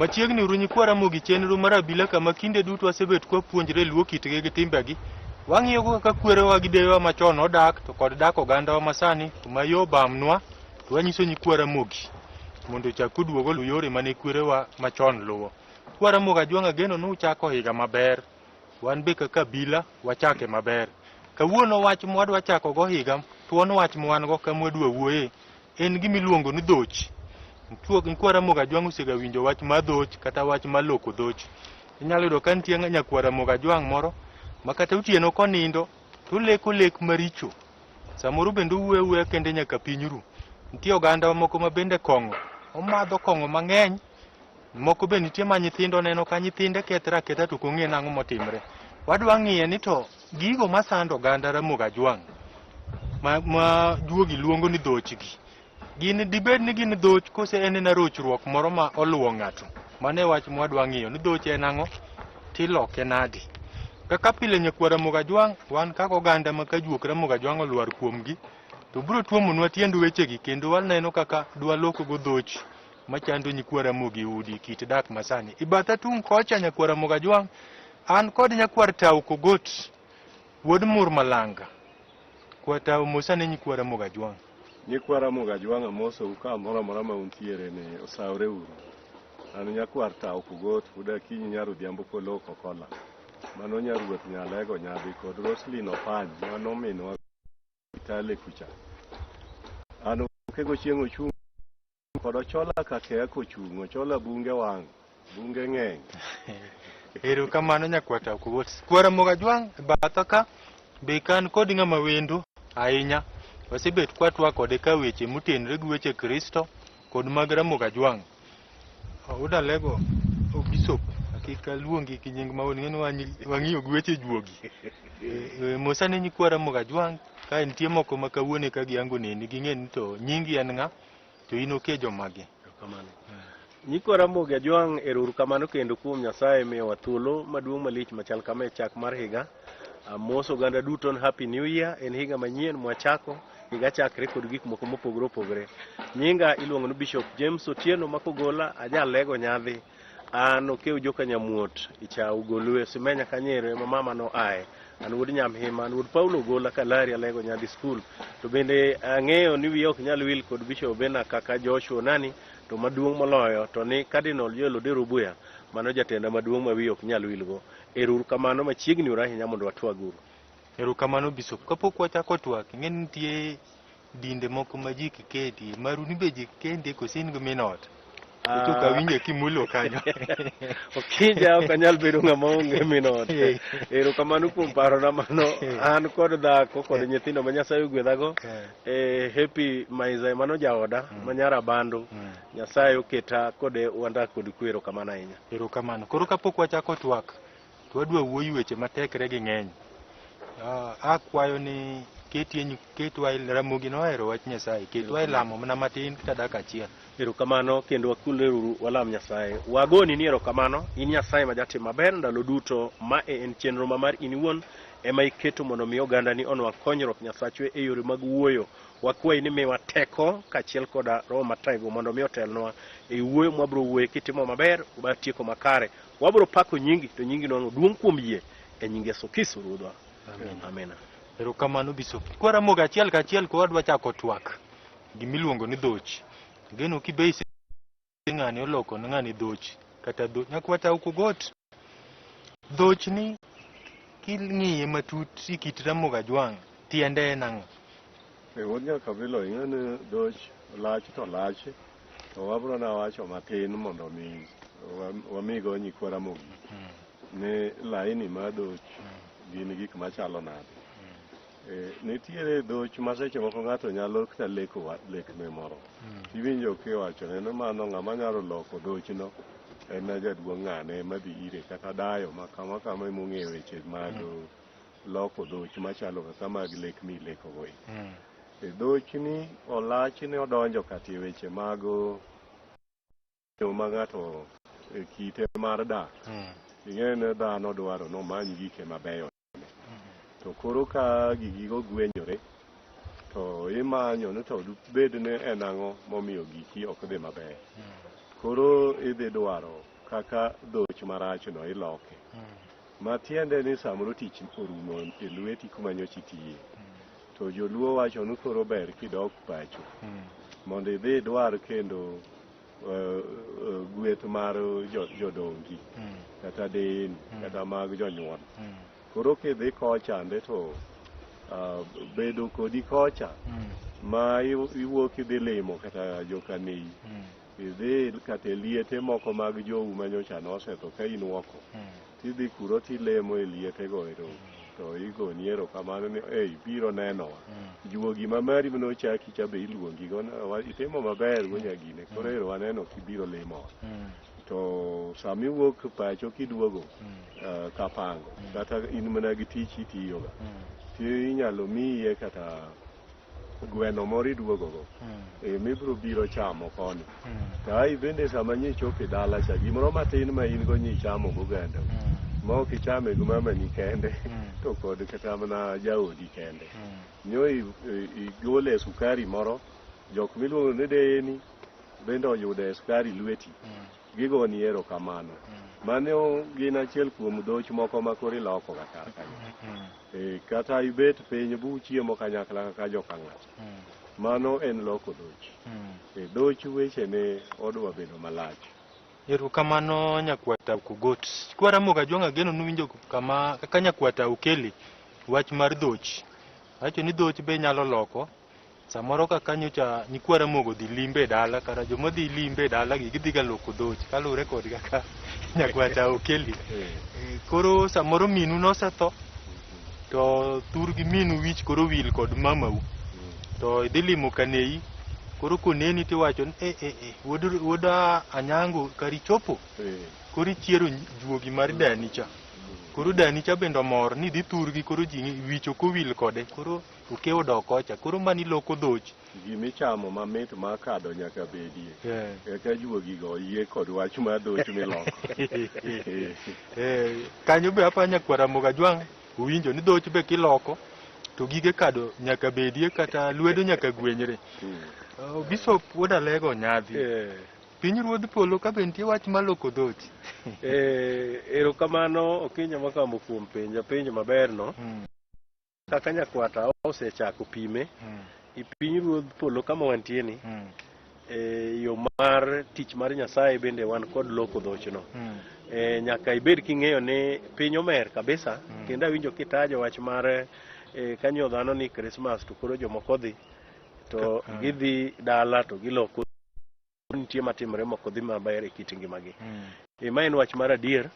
Machiegni uru nyikwa Ramogi chenro mar abila kama kinde duto wasebet kwapuonjre luo kitgi gi timbegi. Wang'iyogo kaka kwerewa gi deyewa machon nodak to kod dak ogandawa masani kuma yo obamnwa to wanyiso nyikwa Ramogi mondo ochak oduog oluw yore mane kwerewa machon luwo. Kwa Ramogi Ajwang' ageno ni uchako higa maber. Wan be kaka abila wachake maber. Kawuono wach mwadwa chako go higa, thuon wach mwan go ka mwadwa wuoye en gima iluongo ni dhoch. Nyikwa Ramogi Ajwang' osega winjo wach mar dhoch kata wach mar loko dhoch. Inyalo yudo ka nitie nyakwar Ramogi Ajwang' moro ma kata otieno konindo to oleko lek maricho. Samoro bende owuoyo awuoya kende nyaka piny ru. Nitie oganda moko ma bende kong'o, omadho kong'o mang'eny. Moko be nitie ma nyithindo neno ka nyithinde kethre aketha to ok ong'e nang'o motimre. Wadwa ng'iye ni to gigo masando oganda Ramogi Ajwang' ma juogi luongo ni dhochgi gin dibed ni gin dhoch kose en ena rochruok moro ma oluwo ng'ato. Mano e wach mwadwa ng'iyo ni dhoch en ang'o tiloke nadi. Kaka pile nyakwar Ramogi Ajwang' wan kaka oganda ma ka juok Ramogi Ajwang' olwar kuomgi to biro tuomonwa tiend wechegi kendo waneno kaka dwalokgo dhoch machando nyikwa Ramogi udi kit dak masani. Ibatha tung' kocha nyakwar Ramogi Ajwang' an kod nyakwar Tau Kogot wuod Mur Malanga. Kwa Tau mosa ne nyikwa Ramogi Ajwang'. Nyikwa Ramogi Ajwang' amosou kamoro amora ma untiere ni osawre uru. An nyakwar Tau Kogot wuod Akinyi nyar Odhiambo Koloko Kola. Mano nyaruoth Nyalego Nyadhi kod Roslyn Opany mano minwa Kitale kucha. An Okego chieng' ochung' kod Ochola Kakea kochung', Ochola bunge wang', bunge ng'eny. Erokamano nyakwar Tau Kogot. Kwar Ramogi Ajwang' e batha ka be kan kod ng'ama wendo ahinya. Wasebet kwatwak kode ka weche motenore gi weche Kristo kod mag Ramogi Ajwang'. Udalego Bishop, kik aluongi gi nying ma ing'e ni wang'iyo gi weche juogi. Mosa ne nyikwa Ramogi Ajwang' ka nitie moko ma kawuono eka gihango neni ging'e ni to nyingi en ng'a to in okejo mage. Erokamano. Nyikwa Ramogi Ajwang' ero uru kamano kendo kuom Nyasaye miyowa thuolo maduong' malich machal kama e chak mar higa. Amoso oganda duto ni Happy New Year, en higa manyien mwachako, higa chakre kod gik moko mopogore opogore. Nyinga iluongo ni Bishop James Otieno Makogola, ajalego nyadhi. An okew joka Nyamuot, Ichau, Golwe, Simenya Kanyero ema mama no ae. An wuod Nyamhima, an wuod Paulo Ogola Kalari alego nyadhi skul. To bende ang'eyo ni wiya ok nyal wil kod Bishop Bena kaka Joshua Onani, to maduong' moloyo to ni Cardinal Joel Odero Obuya, mano jatenda maduong' ma wiya ok nyal wilgo. Ero uru kamano machiegni uru ahinya mondo watwag uru. Erokamano Bishop. Kapok wachako twak, ing'e ni nitie dinde moko ma ji kikendi. Maru ni be ji kende kose in gi min ot? To kawinjo kimulo kanyo. Okinja ok anyal bedo ng'ama onge min ot. Erokamano kuom parona mano. An kod dhako kod nyithindo ma Nyasaye ogwedhago. Happy Maiza mano jaoda ma nyar Abandu. Nyasaye oketa kode wandak kod kwe. Erokamano ahinya. Erokamano. Koro kapok wachako twak, to wadwa wuoyo weche matekre gi ng'eny. Akwayo ni ketie ketwa Ramogi nohero wach Nyasaye, ketwa e lamo mana matin kata dakika achiel. Erokamano kendo wakulre uru walam Nyasaye. Wagoni ni erokamano, in Nyasaye ma jatim maber ndalo duto. Ma e en chenro ma mar in iwuon ema iketo mondo mi ogandani onwang' konyruok Nyasachwe e yore mag wuoyo. Wakwayi ni miwa teko kaachiel koda Roho Mataigo mondo mi otelnwa e wuoyo mwabiro wuoye kitimo maber watieko makare. Wabiro pako nyingi to nyingi nwang'o duong' kuom yie e nying Yesu Kristo Ruodhwa. Amen. Amina. Erokamano Bishop. Kwa Ramogi achiel kachiel ko wadwa chako twak gimiluongo ni dhoch. Ageno kibe ise ng'ani oloko ne ng'ani dhoch kata dhoch nyaka watau kogot. Dhoch ni king'iye matut e kit Ramogi Ajwang' tiende en ang'o? E wuod Nyakabilo ing'e ni dhoch lach to lach to wabro na wacho matin mondo mi wamigo nyikwa Ramogi ni laini mar dhoch gin gik machalo nade. Nitiere dhoch ma seche moko ng'ato nyalo kata leko lekne moro. Iwinjo kiwachone ni mano ng'ama nyalo loko dhochno en jaduong' ng'ane ema dhi ire kata dayo ma kama kama ema ong'eyo weche mag loko dhoch machalo kaka mag lek milekogo. E dhochni olachni odonjo kata e weche mag yo ma ng'ato e kite mar dak. Ing'eyo ni dhano dwaro ni omany gike mabeyo. To koro ka gigigo gwenyore to imanyo ni to bed ni en ang'o momiyo giki ok dhi maber. Koro idhi dwaro kaka dhoch marachno iloke. Matiende ni samoro tich orumo e lweti kuma nyocha itiye. To joluo wacho ni koro ber kidok pacho. Mondo idhi idwar kendo gweth mar jodongi kata deyeni kata mag jonyuol. Koro kidhi kochande to bedo kodi kocha ma iwuok idhi limo kata jokanei idhi kata e liete moko mag jou manyocha nosetho ka in oko tidhi kuro tilemo e lietego ero to igoni erokamano ni ei biro nenowa juogi ma mari manochaki cha be iluongi go itimo maber go nyagine koro ero waneno kibiro limowa to sama iwuok pacho kiduogo kapango kata in mana gi tich itiyoga ti inyalo miye kata gweno moro iduogogo mibiro biro chamo koni to ai bende sama nyichopo e dala cha gimoro matin ma in go nyichamo goganda ma ok ichame gi mamani kende to kod kata mana jaodi kende nyo igole sukari moro jok miluongo ni deyeni bende oyude sukari lweti gigoni erokamano mano gin achiel kuom dhoch moko ma koro iloko ga kar kanyo kata ibet piny bu chiemo kanyakla kaka joka ng'ato mano en loko dhoch dhoch wechene odwa bedo malach. Erokamano nyakwata Kogot. Kwa Ramogi Ajwang' ageno nuwinjo kama kaka nyakwata Okeli wach mar dhoch. Wacho ni dhoch be nyalo loko. Samoro kaka nyocha nyikwa Ramogi odhi limbe e dala kara joma dhi limbe e dala gi gidhi ga loko dhoch kaluwore kod kaka nyakwata Okeli. Koro samoro minu nosetho to thur gi minu wich koro wil kod mamau to idhi limo kanei koro koneni tiwacho ni wuod Anyango kari chopo koro ichiero juogi mar dani cha koro dani cha bende omor ni dhi thurgi koro ji wich ok owil kode koro okewo dok kocha koro mani loko dhoch. Gimichamo mamit mar kado nyaka bedie eka juogi go oyie kod wach mar dhoch miloko. Kanyo be apa nyakwar Ramogi Ajwang' owinjo ni dhoch be kiloko to gige kado nyaka bedie kata lwedo nyaka gwenyre. Bishop wuod Alego Nyadhi. Piny ruodh polo ka be nitie wach maloko dhoch. Erokamano Okinyo Makambo kuom penjo penjo maber no. Kaka nyakwata osechako pime e piny ruodh polo kama wantie ni yo mar tich mar Nyasaye bende wan kod loko dhochno. Nyaka ibed king'eyo ni piny omer kabisa kendo awinjo kitajo wach mar kanyo dhano ni Christmas to koro jomoko dhi to gidhi dala to giloko nitie matimore moko dhi maber e kit ngimagi. Ma en wach mar adier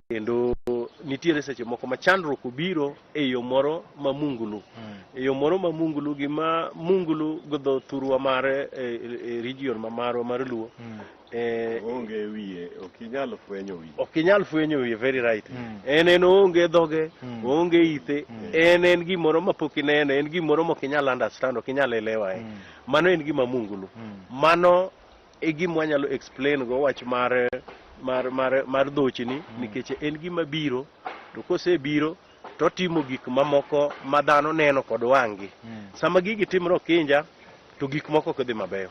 kendo nitiere seche moko ma chandruok obiro e yo moro ma mungulu e yo moro ma mungulu gima mungulu go dho thurwa mar e region ma marwa mar Luo Onge wiye, ok inyal fwenyo wiye. Ok inyal fwenyo wiye, very right. En oonge dhoge, oonge ite, en gimoro ma pok ineno, en gimoro ma ok inyal understand, ok inyal elewa. Mano en gima mungulu. Mano e gima wanyalo explain go wach mar dhochni nikech en gima biro to kosebiro totimo gik mamoko ma dhano neno kod wang'gi. Sama gigi timre okinja to gik moko ok dhi mabeyo.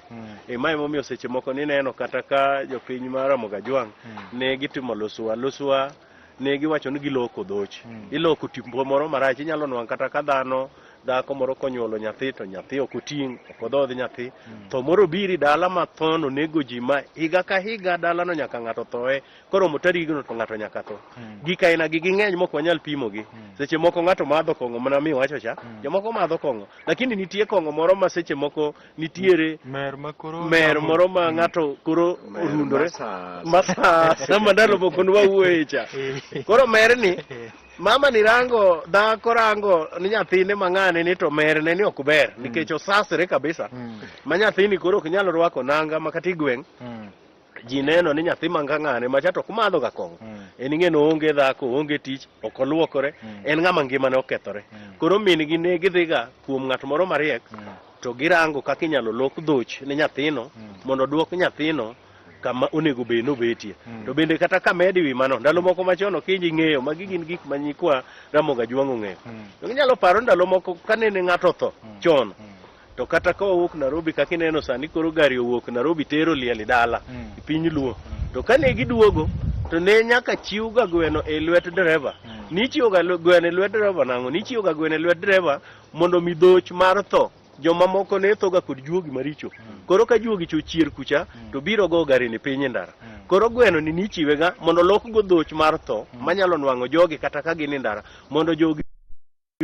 Ma emomiyo seche moko nineno kata ka jopiny mar Ramogi Ajwang' ne gitimo luswa luswa ne giwacho ni giloko dhoch. Iloko tipo moro marach inyalo nwang' kata ka dhano dhako moro konyuolo nyathi to nyathi ok oting' ok odhodh nyathi tho moro biri dala ma thono nego ji ma higa ka higa dalano nyaka ng'ato thoe koromo tarigno to ng'ato nyaka tho. Gik aina gi ging'eny mok wanyal pimogi. Seche moko ng'ato madho kong'o mana miwacho cha jomoko madho kong'o lakini nitie kong'o moro ma seche moko nitiere mer ma koro mer moro ma ng'ato koro orundore masasa ma ndalo moko nwawuoye cha koro merni mama ni rango dhako rango ni nyathine mang'ane ni to merne ni ok ber nikech osasre kabisa ma nyathini koro ok nyal rwako nanga ma kata i gweng' ji neno ni nyathi manga ng'ane macha to ok madho ga kong'o en ing'e ni oonge dhako oonge tich ok oluokore en ng'ama ngimane okethore koro min gi ne gidhiga kuom ng'at moro mariek to girango kaka inyalo lok dhoch ne nyathino mondo oduok nyathino kama onego bed nobetie. To bende kata ka medi wi mano ndalo moko machon ok inji ng'eyo magi gin gik ma nyikwa Ramogi Ajwang' ong'eyo. To inyalo paro ndalo moko kanene ng'ato otho chon to kata ka owuok Nairobi kaka ineno sani koro gari owuok Nairobi tero liel e dala e piny Luo to kane giduogo To ne nyaka chiwga gweno e lwet dereva. Nichiwoga gweno e lwet dereva nang'o? Nichiwoga gweno e lwet dereva mondo mi dhoch mar tho. Jomamoko ne thoga kod juogi maricho. Koro ka juogi cha ochier kucha to biro go gari ni piny e ndara. Koro gweno ni nichiwega mondo olokgo dhoch mar tho manyalo nwang'o jogi kata ka gin e ndara mondo jogi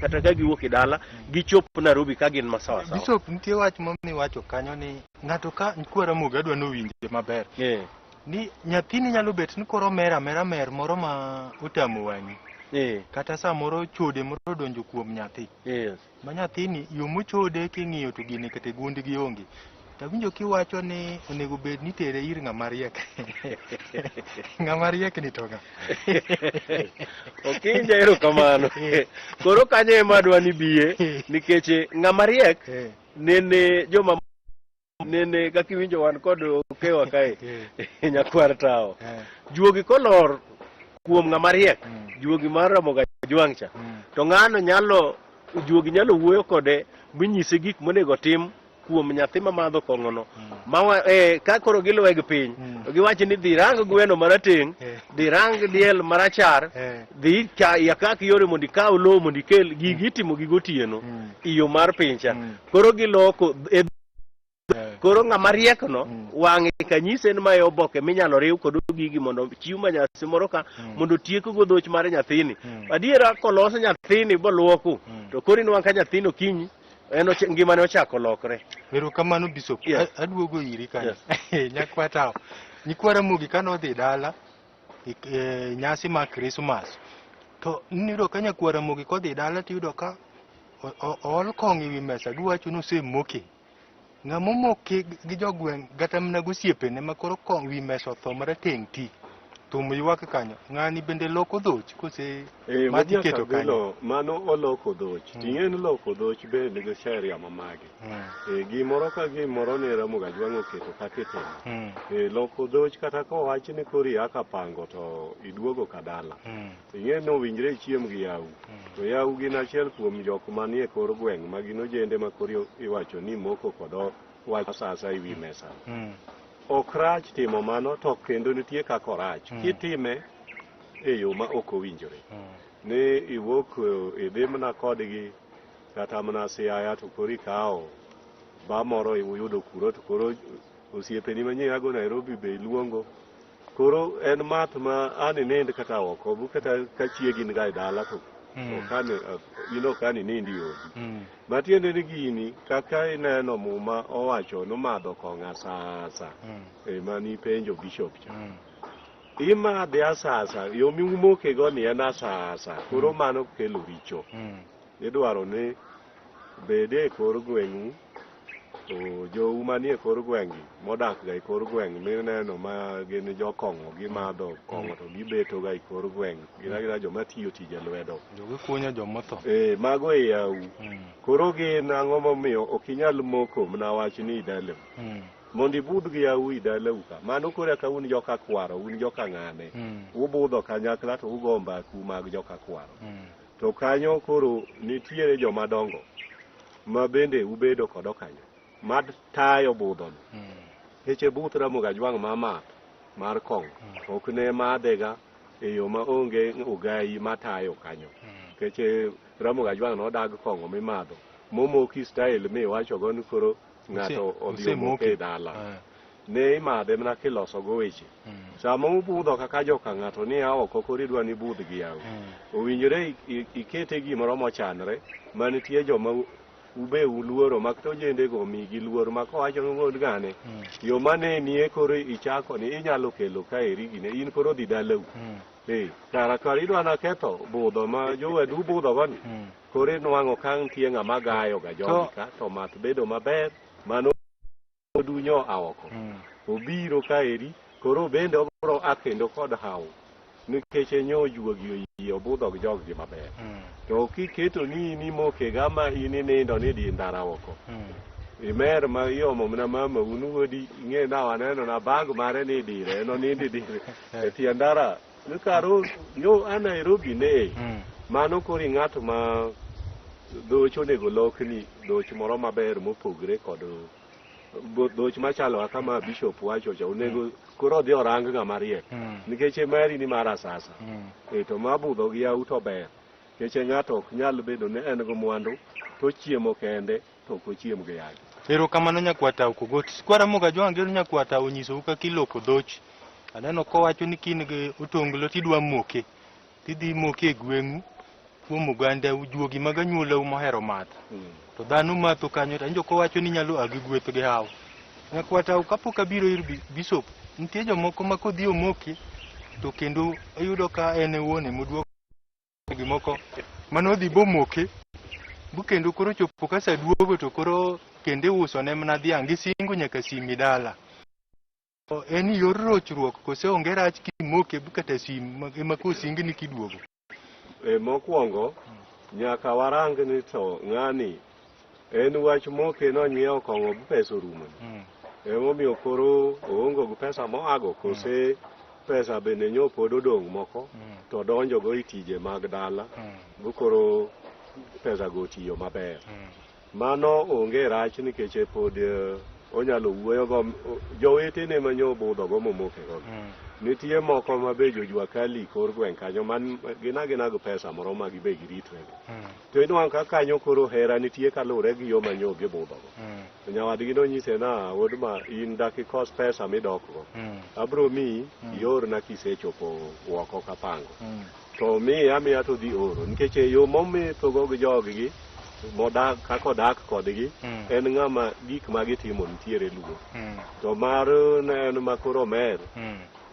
kata ka giwuok e dala gichop Nairobi ka gin masawa sawa. Bishop, nitie wach moro miwacho kanyo ni ng'ato ka nyikwa Ramogi adwa ni owinje maber. Ni nyathini nyalo bet ni koro mer amera mer moro ma otamo wang'i. Kata samoro chode moro odonjo kuom nyathi. Ma nyathini yo mochode king'iyo to gini kata e gundgi onge. Tawinjo kiwacho ni onego bed ni itere ir ng'ama riek. Ng'ama riek ni to ng'a? Okinja erokamano. Koro kanyo ema adwa ni biye nikech ng'ama riek nene joma nene kaka iwinjo wan kod okewa kae nyakwar tawo. Juogi kolor kuom ng'ama riek, juogi mar Ramogi Ajwang' cha, to ng'ano nyalo juogi nyalo wuoyo kode minyise gik monego otim kuom nyathi mamadho kong'ono. Ma ka koro giluwe gi piny, to giwacho ni dhi rang gweno marateng', dhi rang diel marachar, dhi yakak yore mondo ikaw lowo mondo ikel, gigi itimo gi gotieno e yo mar piny cha. Koro giloko e koro ng'ama riek no wang'e kanyise ni mae oboke minyalo riw kod gigi mondo chiw manyasi moro ka mondo otiekgo dhoch mar nyathini. Adiera kolos nyathini boluoku to koro inwang' ka nyathini okinyi en ngimane ochako lokre. Erokamano Bishop. Aduogo iri kanyo. Nyakwa tawo. Nyikwa Ramogi kane odhi dala e nyasi mar Christmas to niyudo ka nyakwa Ramogi kodhi dala tiyudo ka ool kong'o ewi mesa giwacho ni osemoke. Ng'ama omoke gi jogweng' kata mana gosiepene ma koro kong' wi mesa otho marateng' ti. Thum ywak kanyo. Ng'ani bende loko dhoch kose math iketo kanyo? Mano oloko dhoch. Ting'e ni loko dhoch be nigi sheria ma mage. Gimoro ka gimoro ne Ramogi Ajwang' oketo kaka itimo. Loko dhoch kata kowach ni koro ia ka pango to iduogo ka dala. Ing'e ni owinjre ichiem gi yawu. To yawu gin achiel kuom jok manie kor gweng' ma gin ojende ma koro iwacho ni moko kod wach asasa e wi mesa. Ok rach timo mano to kendo nitie kaka orach. Kitime e yo ma ok owinjore. Ni iwuok idhi mana kodgi kata mana Siaya to koro ikawo ba moro uyudo kuro to koro osiepeni manyie ago Nairobi be iluongo. Koro en math ma an inind kata oko bu kata ka chiegi ni ga e dala to in ok an inindi e odi. Matiende ni gini kaka ineno muma owacho nomadho kong'o asasa ema nipenjo bishop cha. Imadhe asasa, yo miumoke go ni en asasa, koro mano kelo richo. Idwaro ni bede e kor gweng'u, to jou manie kor gweng'gi modak ga e kor gweng' mineno ma gin jokong'o gimadho kong'o to gibeto ga e kor gweng' gin agina joma tiyo tije lwedo. Jogi kunyo jomotho. Mago e yau. Koro gin ang'o momiyo ok inyal moko mana wach ni idalau. Mondo ibudh gi yau i dalau ka. Mano koro eka un joka kwaro, un joka ng'ane. Ubudho kanyakla to ugo mbaku mag joka kwaro. To kanyo koro nitiere joma dongo ma bende ubedo kodo kanyo mad tayo budhono. Nikech buth Ramogi Ajwang' ma math mar kong'o ok ne madhega e yo ma onge ogayi matayo kanyo. Nikech Ramogi Ajwang' nodag kong'o mimadho momoki style miwachogo ni koro ng'ato odhi omoke e dala. Ne imadhe mana kiloso go weche. Sama ubudho kaka joka ng'ato ni a oko koro idwa ni budh gi yawu. Owinjore ikete gimoro mochanre manitie joma ube uluoro ma kata ojendego omigi luor ma kowacho ni wuod ng'ane yo manenie koro ichako ni inyalo kelo kaeri gine in koro dhi dalau. Kara kara idwa na ketho budho ma jowadu budho goni. Koro inwang'o ka nitie ng'ama gayo ga jogi ka to math bedo maber mano odunyo a oko. Obiro kaeri koro bende obiro a kendo kod hawo nikech enyo ojuogi oyie obudho gi joggi maber. To kiketo ni in imoke ga ma in inindo ni di ndara oko. Imer ma iomo mana mama un wuodi ing'e na waneno na bag mare ni dire en onindi dire e tie ndara ni karo yo a Nairobi ne mano koro ing'at ma dhoch onego lokni dhoch moro maber mopogre kod dhoch machalo kaka ma bishop wacho cha onego. Koro odhi orang ng'ama riek. Nikech mari ni mar asasa. To ma budho gi yau to ber. Nikech ng'ato ok nyal bedo ni en gi mwandu to chiemo kende to ok ochiem gi yagi. Erokamano nyakwata Okogot. Sikwa Ramogi Ajwang' gero nyakwata onyisou kaka iloko dhoch. Aneno kowacho ni kin gi otonglo tidwa moke. Tidhi moke e gweng'u kuom oganda juogi mag anyuolau mohero math. To dhano matho kanyo to anjo kowacho ni nyalo a gi gweth gi haw. Nyakwata kapok abiro ir bishop, nitie jomoko ma kodhi omoke to kendo oyudo ka en e wuon emoduogo gimoko mano odhi bomoke bu kendo koro chopo ka sa duogo to koro kendo iuso ne mana dhiang' gisingo nyaka simi dala. En yor rochruok kose onge rach kimoke bu kata sim ema kosingni kiduogo. Mokwongo nyaka warang ni to ng'ani en wach moke nonyiewo kong'o bu pesa orumo. Emomiyo koro oongo gi pesa moago kose pesa bende nyo pod odong' moko to donjo go e tije mag dala bu koro pesa go otiyo maber. Mano onge rach nikech pod onyalo wuoyo go jowetene ma nyo budho go momoke go. Nitie moko ma be jojua kali kor gweng' kanyo man gin agina gi pesa moro ma gibe giritre go. To inwang'o ka kanyo koro hera nitie kaluwore gi yo ma nyo gibudho go. To nyawadgi nonyise na wuod ma in dak ikos pesa midok go. Abro miyi iorna kisechopo oko kapango. To miye amiya to dhi oro nikech e yo momethogo gi joggi modak kaka odak kodgi en ng'ama gik ma gitimo nitiere luor. To mar ne en ma koro omer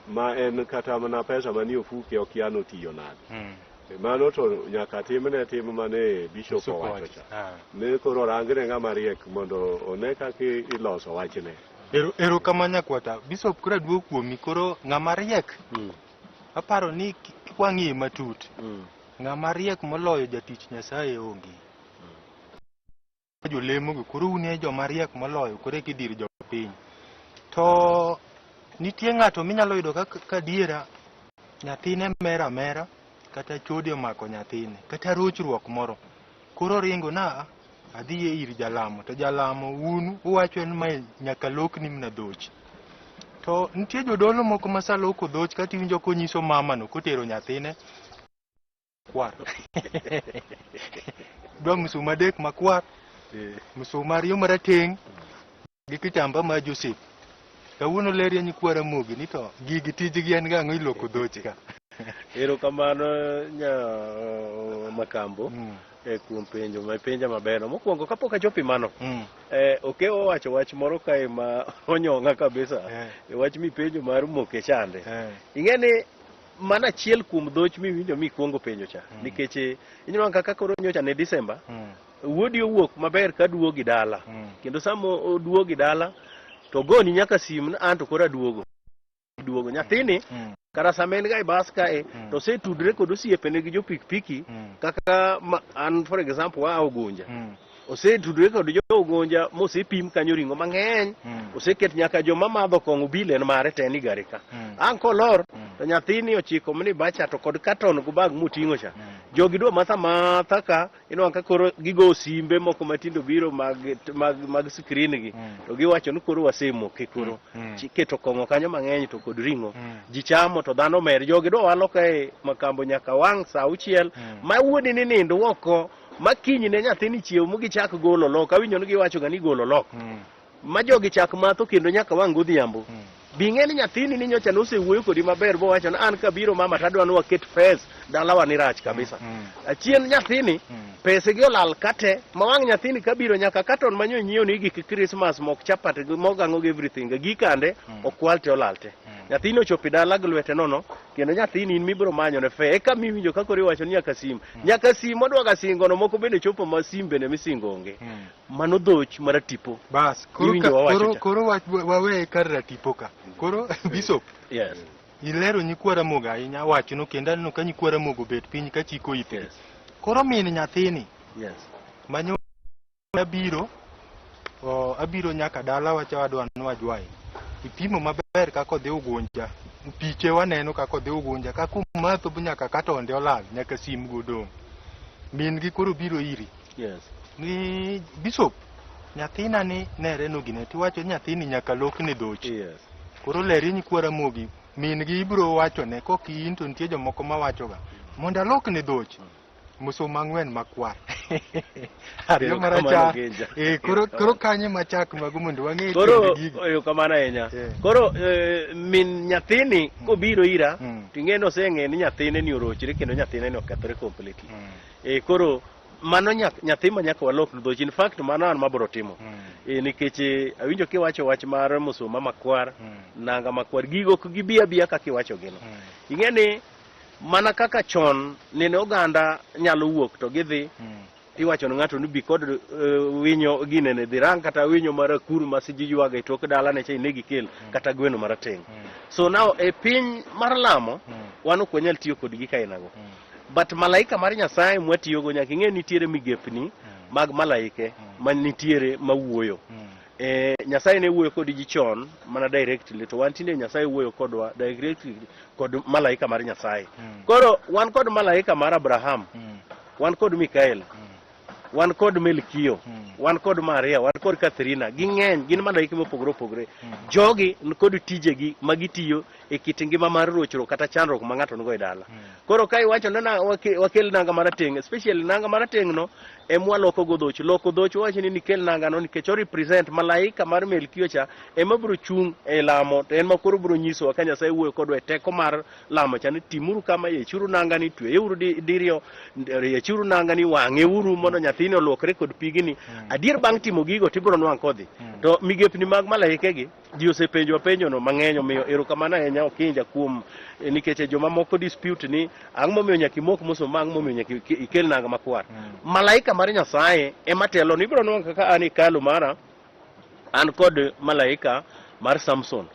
ma en kata mana pesa manie ofuke okia notiyo nade. Mano to nyaka timne tim mane bishop owacho cha. Ne koro rangne ng'ama riek mondo one kaka iloso wachne. Erokamano nyakwata. Bishop koro aduogo kuomi koro ng'ama riek aparo ni kwang'iye matut ng'ama riek moloyo jatich Nyasaye onge. Jolemo gi koro un e joma riek moloyo koro eka idhir jopiny. To nitie ng'ato minyalo yudo ka adiera nyathine mer amera kata chode omako nyathine kata rochruok moro. Koro oringo na adhi ir jalamo to jalamo un uwacho ni mae nyaka lokni mana dhoch. To nitie jodolo moko ma saloko dhoch kata iwinjo konyiso mamano kotero nyathine kwar. Dwa msuma adek makwar, msuma ariyo marateng' gi kitamba ma Joseph. Kawuono lerie nyikwa Ramogi ni to gigi tijgi en gang'o iloko dhoch ka. Erokamano nya Makambo kuom penjo ma ipenja maberno. Mokwongo kapok achopo e mano, Okewa owacho wach moro kae ma onyong'a kabisa. E wach mipenjo mar moke chande. Ing'e ni mano achiel kuom dhoch miwinjo mikwongo penjo cha. Nikech ineno kaka koro nyocha ne December, wuodi owuok maber ka duogi dala. Kendo sama oduogi dala, to goni nyaka sim ni an to koro aduogo. Duogo. Nyathini, kara sama en ga e bas kae, to osetudre kod osiepene gi jo pikipiki, kaka an for example waa Ugunja. Osetudre kod jo Ugunja mosepim kanyo ring'o mang'eny. Oseket nyaka joma madho kong'o bil en mare te ni gari ka. Ang' kolor, to nyathini ochiko mni bacha to kod katon go bag moting'o cha. Jogi dwa matha matha ka, inwang'o ka koro gigo simbe moko matindo biro mag screen gi. To giwacho ni koro wasemoke koro. Iketo kong'o kanyo mang'eny to kod ring'o. Ji chamo to dhano mer. Jogi dwa walo kae Makambo nyaka wang' sa auchiel. Ma wuodi ni nind oko, ma kiny ne nyathini chiew mugichak golo lok. Awinjo ni giwacho ga ni golo lok. Ma jogi chak matho kendo nyaka wang' godhiambo. Bi ing'e ni nyathini ni nyocha nosewuoyo kodi maber bowacho ni an kabiro mama tadwa ni waket pes dalawa ni rach kabisa. Achien nyathini pese gi olal kate ma wang' nyathini kabiro nyaka katon manyo nyiewo ni gik Christmas mok chapat gi mogang'o gi everything gikande okwal te olal te. Nyathini ochopo dala gi lwete nono kendo nyathini in mibiro manyo ne fe eka miwinjo ka koro iwacho ni nyaka sim. Nyaka sim odwa ga singo no moko bende chopo ma sim bende misingo onge. Mano dhoch mar tipo. Bas, koro wawe kar ratipo ka. Koro Bishop. Yes. Ilero nyikwa Ramogi ahinya wachno kendo aneno ka nyikwa Ramogi obet piny ka chiko itgi. Yes. Koro min nyathini. Yes. Manyo abiro abiro nyaka dala wacha wadwa ni wajwaye. Ipimo maber kaka odhi Ugunja. Piche waneno kaka odhi Ugunja kaka omatho nyaka katonde olal nyaka sim go odong'. Min gi koro biro iri. Yes. Ni Bishop, nyathina ni nere no gine tiwacho ni nyathini nyaka lokne dhoch. Yes. Koro lerie nyikwa Ramogi, min gi ibiro wachone kok in to nitie jomoko mawachoga mondo alokne dhoch musuma ang'wen makwar ariyo Erokamano, marachar Genja. eh, koro kanye machak mago mondo wang'e Koro tiend gigo. erokamano ahinya. Eh. Koro min nyathini kobiro ira to ing'e ni oseng'e ni nyathine ni orochre kendo nyathine ni okethore completely. Koro mano nyathi ma nyaka walok dhoch. In fact mano an mabiro timo. Nikech awinjo kiwacho wach mar musuma makwar, nanga makwar, gigo ok gibi abiya kaka iwacho gino. Ing'e ni mana kaka chon nene oganda nyalo wuok to gidhi iwacho ne ng'ato ni bi kod winyo ginene dhi rang kata winyo mar akuru ma siji ywago e tok dalane cha ineg ikel kata gweno marateng'. So now e piny mar lamo wan ok wanyal tiyo kod gik ainago. But malaika mar Nyasaye mwatiyogo nyaka ing'e nitiere migepni mag malaike ma nitiere mawuoyo. Nyasaye ne wuoyo kod ji chon mana directly to wan tinde Nyasaye wuoyo kodwa directly kod malaika mar Nyasaye. Koro wan kod malaika mar Abraham, wan kod Mikael, wan kod Melkio, wan kod Maria, wan kod Katharina, ging'eny, gin malaike mopogore opogore. Jogi nikod tijegi ma gitiyo e kit ngima mar rochruok kata chandruok ma ng'ato nigo e dala. Koro ka iwacho ni wakel nanga marateng', especially nanga marateng' no ema waloko go dhoch. Loko dhoch wawacho ni nikel nanga no nikech o represent malaika mar Melkio cha ema biro chung' e lamo to en ma koro biro nyisowa ka Nyasaye wuoyo kodwa e teko mar lamo cha ni timuru kama, yechuru nanga ni, tweyeuru diriyo, yechuru nanga ni, wang'euru mondo nyathini oluokre kod pigni. Adier bang' timo gigo tibiro nwang' kodhi. To migepni mag malaike gi ji osepenjo penjo no mang'eny, omiyo erokamano ahinya Okinja kuom nikech joma moko dispute ni ang'o momiyo nyaka imok musuma, ang'o momiyo nyaka ikel nanga makwar. Malaika mar Nyasaye ema telo ni ibiro nwang'o kaka an e hekalu mara an kod malaika mar Samson.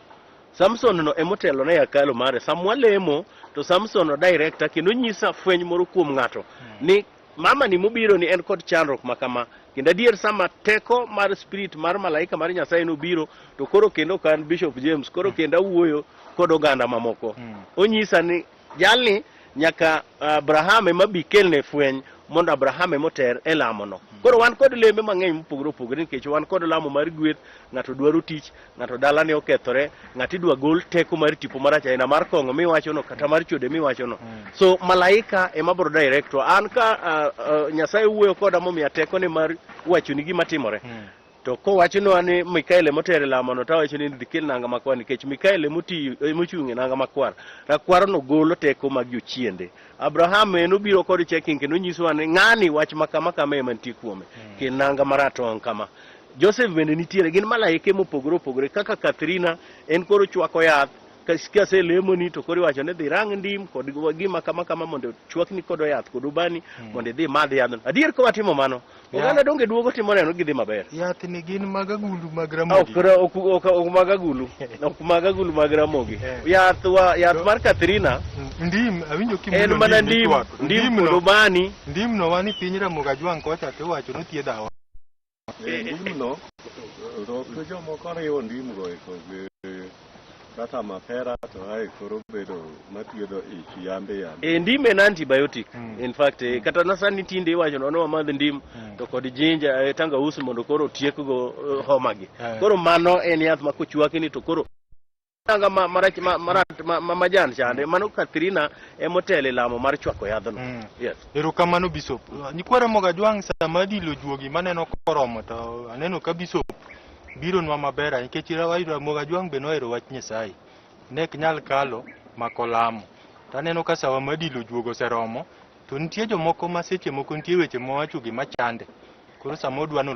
Samson no emotelo ne hekalu mare. Sama walemo to Samson no director kendo nyisa fweny moro kuom ng'ato ni mama ni mobiro ni en kod chandruok ma kama. Kendo adier sama teko mar spirit mar malaika mar Nyasaye nobiro to koro kendo ok an Bishop James, koro kendo awuoyo kod oganda mamoko. Onyisa ni jalni nyaka Abraham ema bi kelne fweny mondo Abraham ema oter e lamono. Koro wan kod lembe mang'eny mopogore opogore nikech wan kod lamo mar gweth, ng'ato dwaro tich, ng'ato dalane okethore, ng'ato idwa gol teko mar tipo marach aina mar kong'o miwachono kata mar chode miwachono. So malaika ema biro direct wa. An ka Nyasaye wuoyo koda momiya tekone mar wachoni gima timore. To kowachonwa ni Mikael ema otere lamono to awacho ni dhi kel nanga makwar nikech Mikael ema emochung' e nanga makwar. Rakwarno golo teko mag jochiende. Abraham en obiro kod checking kendo onyisowa ni ng'ani wach ma kama kama ema nitie kuome. Kel nanga maratong' kama. Joseph bende nitiere, gin malaike mopogore opogore kaka Katharina en koro chwako yath kaselemoni to koro iwacho ni dhi rang ndim kod gima kama kama mondo chwakni kod yath kod ubani mondo idhi imadh yadhno. Adier ka watimo mano, oganda donge duogo timo neno gidhi maber. Yath ni gin mag agulu mag Ramogi. Ok mag agulu, ok mag agulu mag Ramogi. Yath wa yath mar Katharina Ndim, awinjo kimulo en mana ndim, ndim kod ubani. Ndim no wan e piny Ramogi Ajwang' kocha to iwacho ni thiedho aora. Ndim no, to jomoko riwo ndim go eko gi kata mapera to ae koro bedo mathiedho ich yambe yambe. Ndim en antibiotic. In fact, kata na sani tinde iwacho ni wamadh ndim to kod ginger, tangausi mondo koro otiekgo homa gi. Koro mano en yath ma kochwakni to koro nanga ma marach ma ma ma majan chande mano Katharina emotelo e lamo mar chwako yadhno. Yes. Erokamano Bishop. Nyikwa Ramogi Ajwang' sama adilo juogi maneno koromo to aneno ka Bishop bironwa maber ahinya nikech Ramogi Ajwang' be nohero wach Nyasaye. Ne ok nyal kalo mak olamo. To aneno ka sawa ma dilo juogo oseromo to nitie jomoko ma seche moko nitie weche mowacho gi machande. Koro sama odwa ni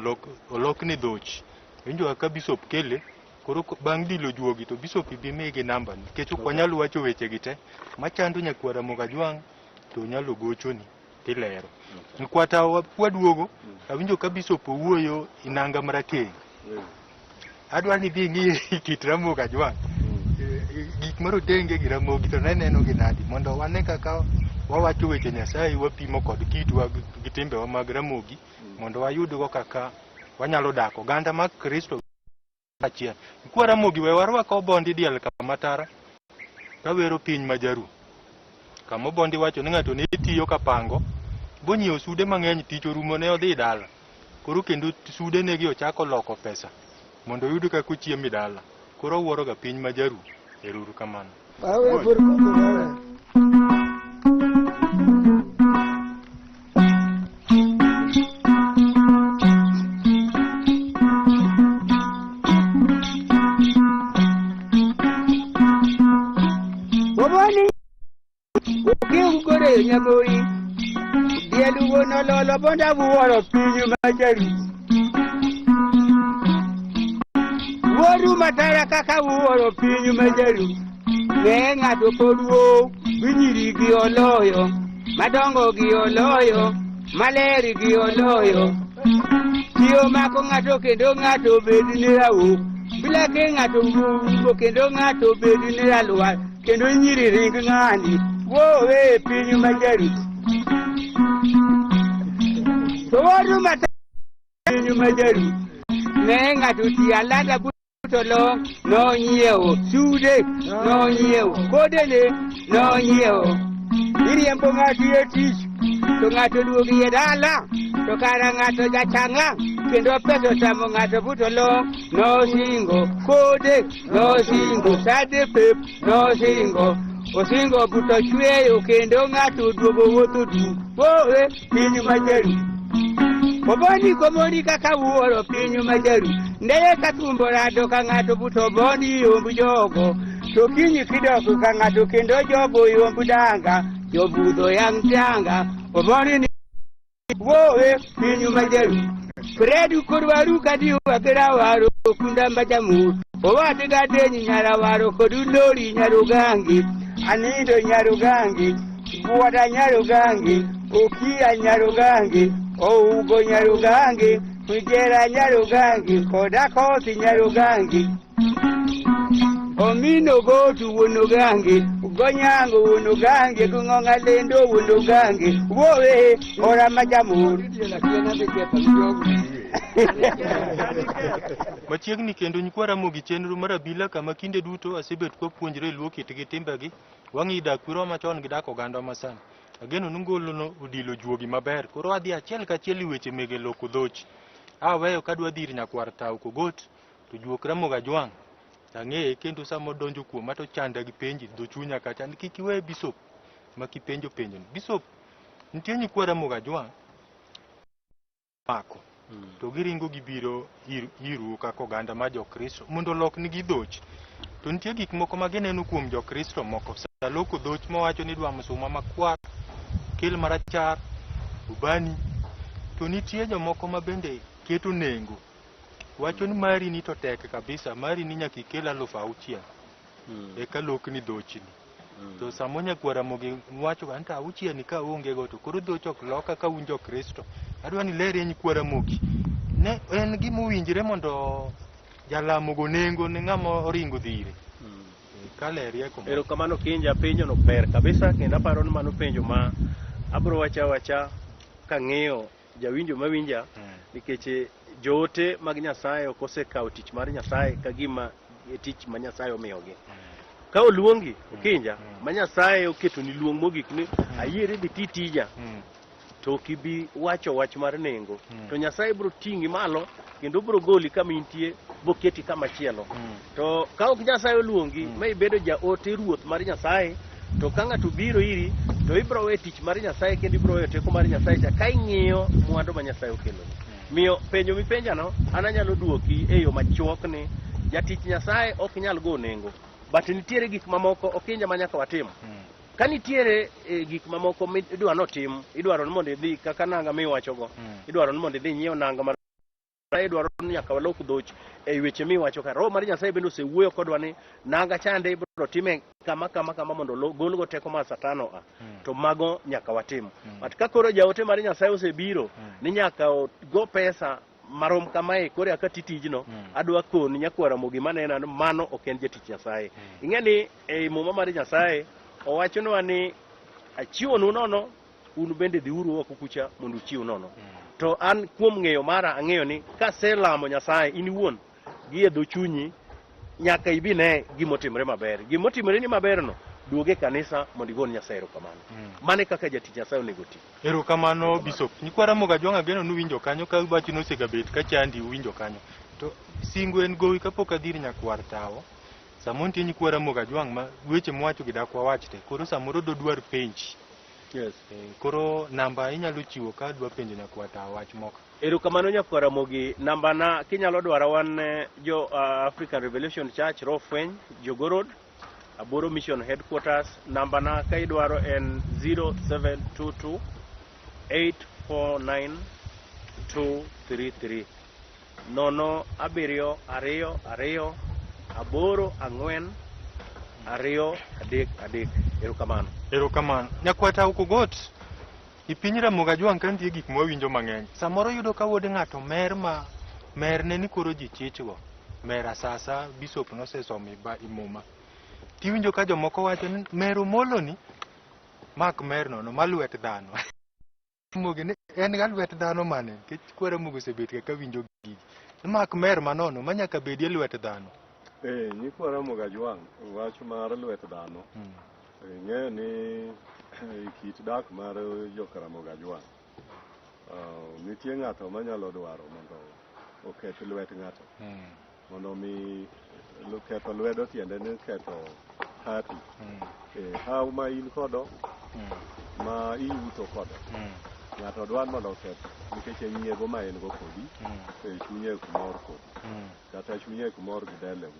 olokne dhoch, iwinjo ka Bishop kele. Koro bang' dilo juogi to Bishop ibi migi namba nikech ok wanyal wacho weche gi te machando nyakwar Ramogi Ajwang' to onyalo gochoni tilero. Nkwata kwaduogo awinjo ka Bishop owuoyo e nanga marateng'. Adwa ni idhi ing'i kit Ramogi Ajwang'. Gik marotenge gi Ramogi to ne neno gi nadi mondo wane kaka wawacho weche Nyasaye wapimo kod kitwa gi timbewa mag Ramogi mondo wayudgo kaka wanyalo dak oganda mag Kristo achiel. Kwa Ramogi we warwak obondi diel kama tara kawero piny ma jaru. Kama obondi wacho ni ng'ato ne tiyo kapango bonyiewo sude mang'eny tich orumo ne odhi dala. Koro kendo sude negi ochako loko pesa mondo oyud kaka ochiemo e dala. Koro wuoroga piny ma Jaru. Ero uru kamano. Oboni ukiugore nyamori Diel wuon ololo bonda buoro pinyu majaru Wuoru matara kaka wuoro pinyu majaru Ne ng'ato pod wuo binyiri gi oloyo Madongo gi oloyo Maler gi oloyo Tiyo mako ng'ato kendo ng'ato bed ni rawuok Bila ke ng'ato wuo kendo ng'ato bed ni ralwar Kendo nyiri ring ng'ani Wowe pinyu majaru To wuoru matara pinyu majaru Ne ng'ato ti alada buto lo nonyiewo sude nonyiewo kodene nonyiewo iriembo ng'ato e tich to ng'ato duogi e dala to kara ng'ato jachanga kendo pesa otamo ng'ato buto lo nosingo kode nosingo sade pep nosingo osingo buto chweyo kendo ng'ato duogo wuotho du wowe piny majaru Oboni komoni kaka wuoro piny majaru ndeye ka thumbo rado ka ng'ato buto boni yomb jogo to kinyi kidok ka ng'ato kendo jogo yomb danga jobudho yang tanga oboni ni wowe piny majaru Fredu korwaru kadi wakera waro kunda majamu owate gadenyi nyara waro kodu lori nyarugangi anindo nyarugangi buwada nyarugangi okia nyarugangi ougo nyarugangi kujera nyarugangi koda kothi nyarugangi omino gotu wuonugangi gonyango wuonugangi gung'ong'a lendo wuonugangi wowe ora majamur. Machiegni kendo nyikwa Ramogi chenro mar abila kama kinde duto asebet kwapuonjre luo kitgi timbegi wang'i dak kwerewa machon gi dak oganda masani. Ageno ni ngolono odilo juogi maber. Koro adhi achiel kachiel e weche mege loko dhoch. Aweyo kadwa dhi ir nyakwar Tau Kogot to juok Ramogi Ajwang' ang'eye kendo sama odonjo kuoma to chanda gi penji dho chunya kacha ni kik iwe Bishop ma kipenjo penjo ni. Bishop nitie nyikwa Ramogi Ajwang' mako to giringo gibiro iru kaka oganda ma jokristo mondo oloknigi dhoch. To nitie gik moko ma gineno kuom jokristo moko. Sa loko dhoch mawacho ni idwa msuma makwar, kel marachar, ubani. To nitie jomoko ma bende keto nengo. Wacho ni mari ni to tek kabisa, mari ni nyaka ikel 6,000 eka lokni dhochni. To samo nyakwar Ramogi wacho ga nta 6 ni ka onge go to koro dhoch ok loka ka un jokristo. Adwa ni lerie nyikwa Ramogi. Ne en gima owinjore mondo jalamo go nengo ne ng'ama oringo dhi ire. Kalerie kuma. Erokamano Kinja, penjo no ber kabisa kendo aparo ni mano penjo ma abro wacha awacha kang'iyo jawinjo mawinja nikech joote mag Nyasaye ok osekawo tich mar Nyasaye ka gima e tich ma Nyasaye omiyogi. Ka oluongi Okinja ma Nyasaye oketoni luong mogik ni ayieri dhi ti tija to ok ibi wacho wach mar nengo to Nyasaye biro ting'i malo kendo biro goli kama intie boketi kama chielo. To ka ok Nyasaye oluongi ma ibedo jaote ruoth mar Nyasaye to ka ng'ato biro iri to ibiro weyo tich mar Nyasaye kendo ibiro weyo teko mar Nyasaye cha ka ing'iyo mwandu ma Nyasaye okeloni. Miyo penjo mipenjano an anyalo duoki e yo machuok ni jatich Nyasaye ok nyal go nengo but nitiere gik mamoko Okinja ma nyaka watim. Ka nitiere gik mamoko midwa notim, idwaro ni mondo idhi kaka nanga miwachogo, idwaro ni mondo idhi inyiew nanga mar idwaro ni nyaka walok dhoch e weche miwacho ka. Roho mar Nyasaye bende osewuoyo kodwa ni nanga chande ibiro time kama kama kama mondo golgo teko mar Satan oa. To mago nyaka watim. But ka koro jaote mar Nyasaye osebiro ni nyaka go pesa marom kamae koro aka ti tijno adwa koni nyakwar Ramogi manena ni mano ok en jatich Nyasaye. Ing'e ni ei muma mar Nyasaye owachonwa ni achiwonu nono un bende dhiuru oko kucha mondo uchiw nono. To an kuom ng'eyo mara ang'eyo ni kaselamo Nyasaye in iwuon gi e dho chunyi nyaka ibi ne gimotimore maber. Gimotimore ni maberno duog e kanisa mondo igone Nyasaye erokamano. Mano e kaka jatich Nyasaye onego ti. Erokamano Bishop. Nyikwa Ramogi Ajwang' ageno ni uwinjo kanyo ka wachno osegabet ka chandi uwinjo kanyo. To Singo en gowi kapok adhir nyakwar tawo. Samoro nitie nyikwa Ramogi Ajwang' ma weche mwacho gi dak wawach te. Koro samoro dodwar penji. Yes. Koro namba inyalo chiwo ka adwa penjo nyakwar tawo wach moko. Erokamano nyakwar Ramogi. Nambana kinyalo dwara wan jo African Revelation Church Roho Fweny, Jogoo Road, Aboro Mission Headquarters. Nambana ka idwaro en 0722 849 233. 0 7 2 2 8 4 2 3 3. Erokamano. Erokamano. Nyakwar tawo Kogot, i piny Ramogi Ajwang' ka nitie gik mwawinjo mang'eny. Samoro yudo ka wuod ng'ato mer ma merne ni koro ji chichgo. Mer asasa, bishop nosesomo i muma. Tiwinjo ka jomoko wacho ni mer Omolo ni mak mer nono ma lwet dhano. Ramogi ni en ga lwet dhano mane? Nikech kwa Ramogi osebet ka winjo gigi. Mak mer manono ma nyaka bedie lwet dhano. Nyikwa Ramogi Ajwang', wach mar lwet dhano. Ing'eyo ni e kit dak mar joka Ramogi Ajwang', nitie ng'ato manyalo dwaro mondo oketh lwet ng'ato. Mondo mi ketho lwedo tiende ni ketho hati. Haw ma in kodo, ma iyuto kodo. Ng'ato dwaro mondo oketh nikech en nyiego ma en go kodi, chunye ok mor kodi. Kata chunye ok mor gi deleu.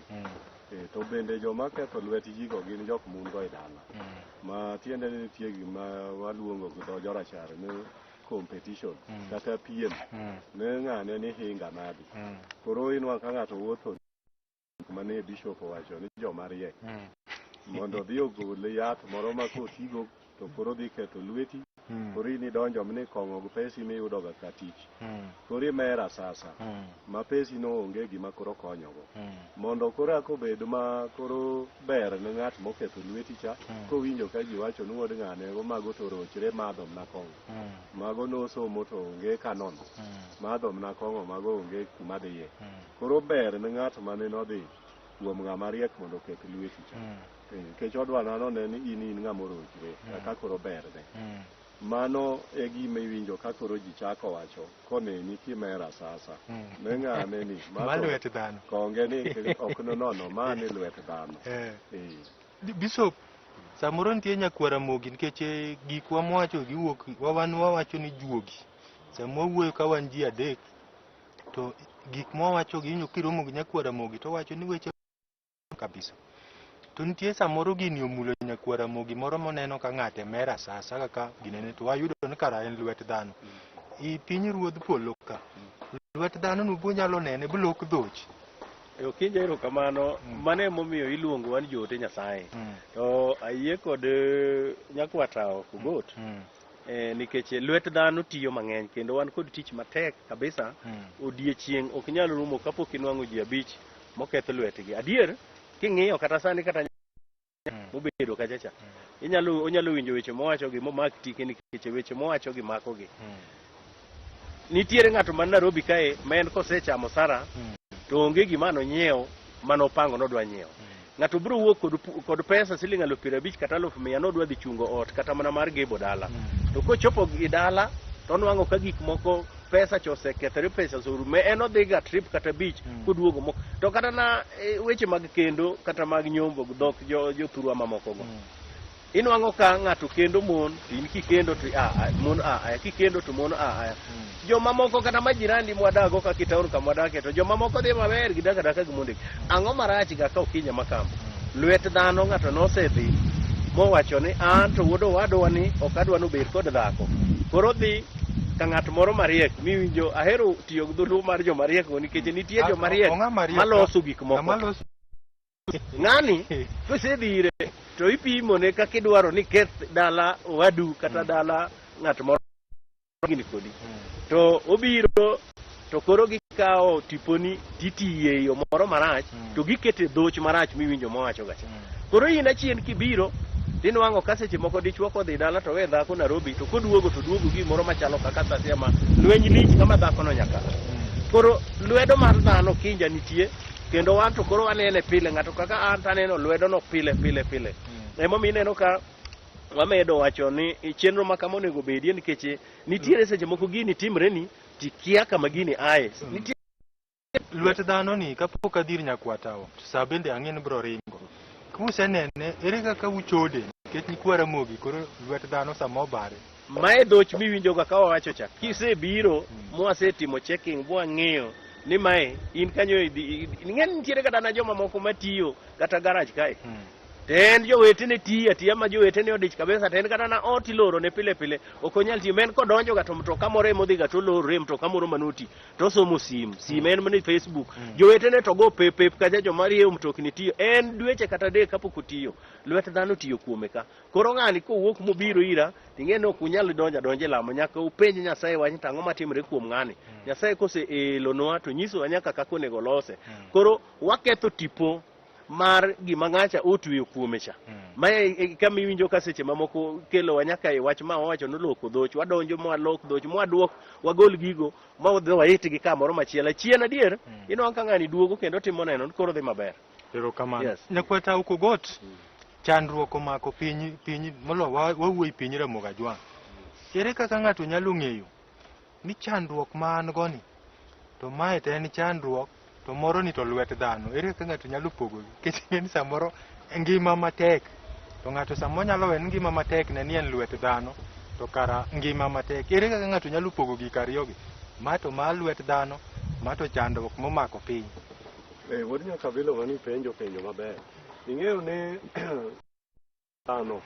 To bende joma ketho lwet ji go gin jok mon go e dala. Ma tiende ni nitie gima waluongo gi dho jorachar ni competition kata piem. Ne ng'ane ni hinga nadi. Koro inwang'o ka ng'ato wuotho mane bishop owacho ni joma riek mondo odhi ogol yath moro ma kotigo to koro dhi ketho lweti. Koro in idonjo ni kong'o gi pesi miyudo ga ka tich. Koro imer asasa ma pesi no onge gima koro konyogo. Mondo koro eka obed ma koro ber ne ng'at moketho lweti cha, kowinjo ka ji wacho ni wuod ng'ane mago to orochre madho mana kong'o. Mago nosomo to onge kanono. Madho mana kong'o mago onge kuma dhiye. Koro ber ne ng'at mane nodhi kuom ng'ama riek mondo oketh lweti cha. Nikech odwa nano ne ni in ng'ama orochre, kaka koro berne. Mano e gima iwinjo ka koro ji chako wacho koneni kimer asasa. Ne ng'ane ni Ma lwet dhano. Konge ni ok nonono, ma ni lwet dhano. Bishop, samoro nitie nyakwar Ramogi nikech gikwa mwacho giwuok, wan wawacho ni juogi. Sama wawuoyo ka wan ji adek, to gik mwawacho gi iwinjo kiromo gi nyakwar Ramogi to owacho ni weche kabisa. To nitie samoro gini omulo nyakwar Ramogi moro moneno ka ng'ate mer asasa kaka ginene to wayudo ni kara en lwet dhano. I piny ruodh polo ka, lwet dhano no bunyalo nene bulok dhoch. Okinja erokamano, mano emomiyo iluongo wan joote Nyasaye. To ayie kod nyakwar Kogot. Nikech lwet dhano tiyo mang'eny kendo wan kod tich matek kabisa. Odiechieng' ok nyal rumo kapok inwang'o ji 5 moketh lwetgi. Adier, king'iyo kata sani kata mobedo kacha cha, onyalo winjo weche mowacho gi momak tike nikech weche mowacho gi makogi. Nitiere ng'ato man Nairobi kae ma en kosechamo sara to onge gima nonyiewo manopango nodwa nyiewo. Ng'ato biro wuok kod pesa siling 50,000 kata 100,000 nodwa dhi chungo ot kata mana mar gebo dala. To kochopo gi dala to onwang'o ka gik moko pesa cha osekethore, pesa oserumo. En odhi ga trip kata beach koduogo moko. To kata na weche mag kendo kata mag nyombo dhok jothurwa mamoko go. Inwang'o ka ng'ato kendo mon, to in kikendo to a mon a aya, kikendo to mon a aya. Jomamoko kata majirani mwadago kaka e town kama wadakie to jomamoko dhi maber gidak adaka gi mondegi. Ang'o marach ga ka Okinja Makambo? Lwet dhano ng'ato nosedhi mowacho ni an to wuod owadwa ni ok adwa nobed kod dhako. Koro dhi ka ng'at moro mariek miwinjo ahero tiyo gi dholuo mar joma riek go nikech nitie joma riek maloso gik moko. Ng'ani kosedhi ire to ipimone kaka idwaro ni keth dala owadu kata dala ng'at moro gini kodi. To obiro to koro gikawo tiponi titiye e yo moro marach to gikete dhoch marach miwinjo mowacho gacha. Koro in achien kibiro tinwang'o ka seche moko dichuo kodhi dala to we dhako Nairobi to koduogo to duogo gimoro machalo kaka sasia ma lweny lich kama dhakono nyaka. Koro lwedo mar dhano kinja nitie kendo wan to koro wanene pile ng'ato kaka an to aneno lwedo no pile pile pile. Emomiyo ineno ka wamedo wacho ni chenro ma kama onego bedie nikech nitiere seche moko gini timreni tikia kama gini aye. Nitie Lwet dhano ni kapok adhir nyakwatawa to sa bende ang'e ni bro ringo. Kusenene, ere kaka uchode? Nikech nyikwa Ramogi koro lwet dhano sama obare. Mae dhoch miwinjoga ka wawacho cha. Kisebiro mwasetimo checking mwang'iyo ni mae in kanyo idhi ing'e ni nitiere kata na joma moko matiyo kata garage kae. To en jowetene tiyo atiya ma jowetene odich kabisa to en kata na ot iloro ne pile pile ok onyal tiyo. Ma en kodonjo ga to mtoka moro ema odhi ga to olorore e mtoka moro manoti to osomo sim. Sim en mana e Facebook. Jowetene to go pep pep kacha joma rieyo mtokni tiyo. En dweche kata adek kapok otiyo. Lwet dhano tiyo kuome ka. Koro ng'ani kowuok mobiro ira, ting'e ni ok unyal donjo adonja e lamo, nyaka upenj Nyasaye wach to ang'o matimre kuom ng'ani. Nyasaye kose elonwa to nyisowa nyaka kaka onego olose. Koro waketho tipo mar gima ng'acha otweyo kuome cha. Mae e kama iwinjo ka seche mamoko kelowa nyaka e wach ma wawacho ni loko dhoch, wadonjo mwalok dhoch, mwaduok, wagol gigo, ma wadhi waitgi kamoro machielo. Achien adier, inwang'o ka ng'ani duogo kendo timo neno ni koro dhi maber. Erokamano. Yes. Nyakwata Okogot, chandruok omako piny piny molo wawuoyi piny Ramogi Ajwang'. Ere kaka ng'ato nyalo ng'eyo ni chandruok ma an go ni to mae to en chandruok to moro ni to lwet dhano. Ere kaka ng'ato nyalo pogogi? Nikech ing'e ni samoro ngima matek to ng'ato samoro nyalo we ni ngima matek ne ni en lwet dhano to kara ngima matek. Ere kaka ng'ato nyalo pogo gik ariyogi? Ma to ma lwet dhano, ma to chandruok momako piny. Eh, wuod Nyakabilo mani penjo penjo maber. Ing'eyo ni dhano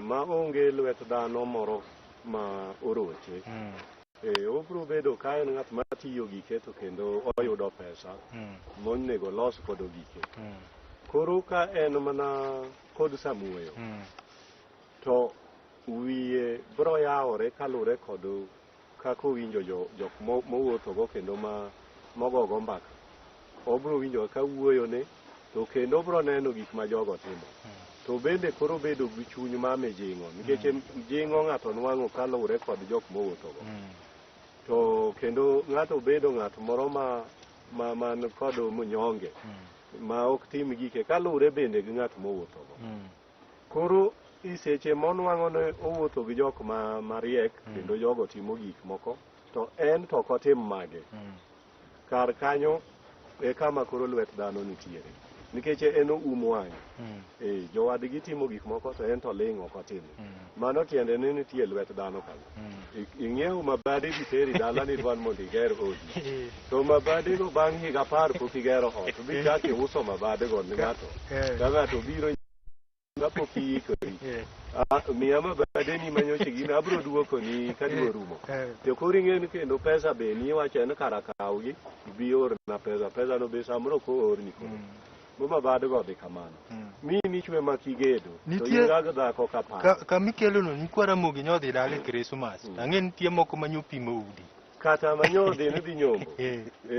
ma onge lwet dhano moro ma oroche obiro bedo ka en ng'at matiyo gike to kendo oyudo pesa monego los godo gike. Koro ka en mana kod samuoyo to wiye biro yawore kaluwore kod kaka owinjo jok mowuothogo kendo ma mogogo mbaka. Obiro winjo kaka wuoyone to kendo obiro neno gik ma jogo timo. To bende koro bedo gi chuny ma mijing'o nikech jing'o ng'ato nwang'o kaluwore kod jok mowuothogo. To kendo ng'ato bedo ng'at moro ma man kod mnyonge ma ok tim gike kaluwore bende gi ng'at mowuothogo. Koro i seche monwang'o ni owuotho gi jok mariek kendo jogo timo gik moko to en to ok otim mage. Kar kanyo e kama koro lwet dhano nitiere. Nikech en oum wang'e. Jowadgi timo gik moko to en to ling' ok otim. Mano tiende ni nitie lwet dhano kanyo. Ing'iewo mabade biteri dala ni idwa ni mondo iger odi. To mabade go bang' higa 10 pok igero ot. Bichak iuso mabade go ne ng'ato. Ka ng'ato biro kapok iikori. Miya mabadeni manyocha gino abiro duokoni ka dwe orumo. To koro ing'e ni kendo pesa be niwacho en kara kawgi ibi iorna pesa. Pesa no be samoro ok oorni koro. Bo mabadego odhi kamano. Mi nichwe ma kigedo to in ga dhako ka paro. Kamikelono nyikwa Ramogi nyodhi dala e Krismas. Ang'e nitie moko manyopimo udi. Kata manyodhi ni dhi nyombo.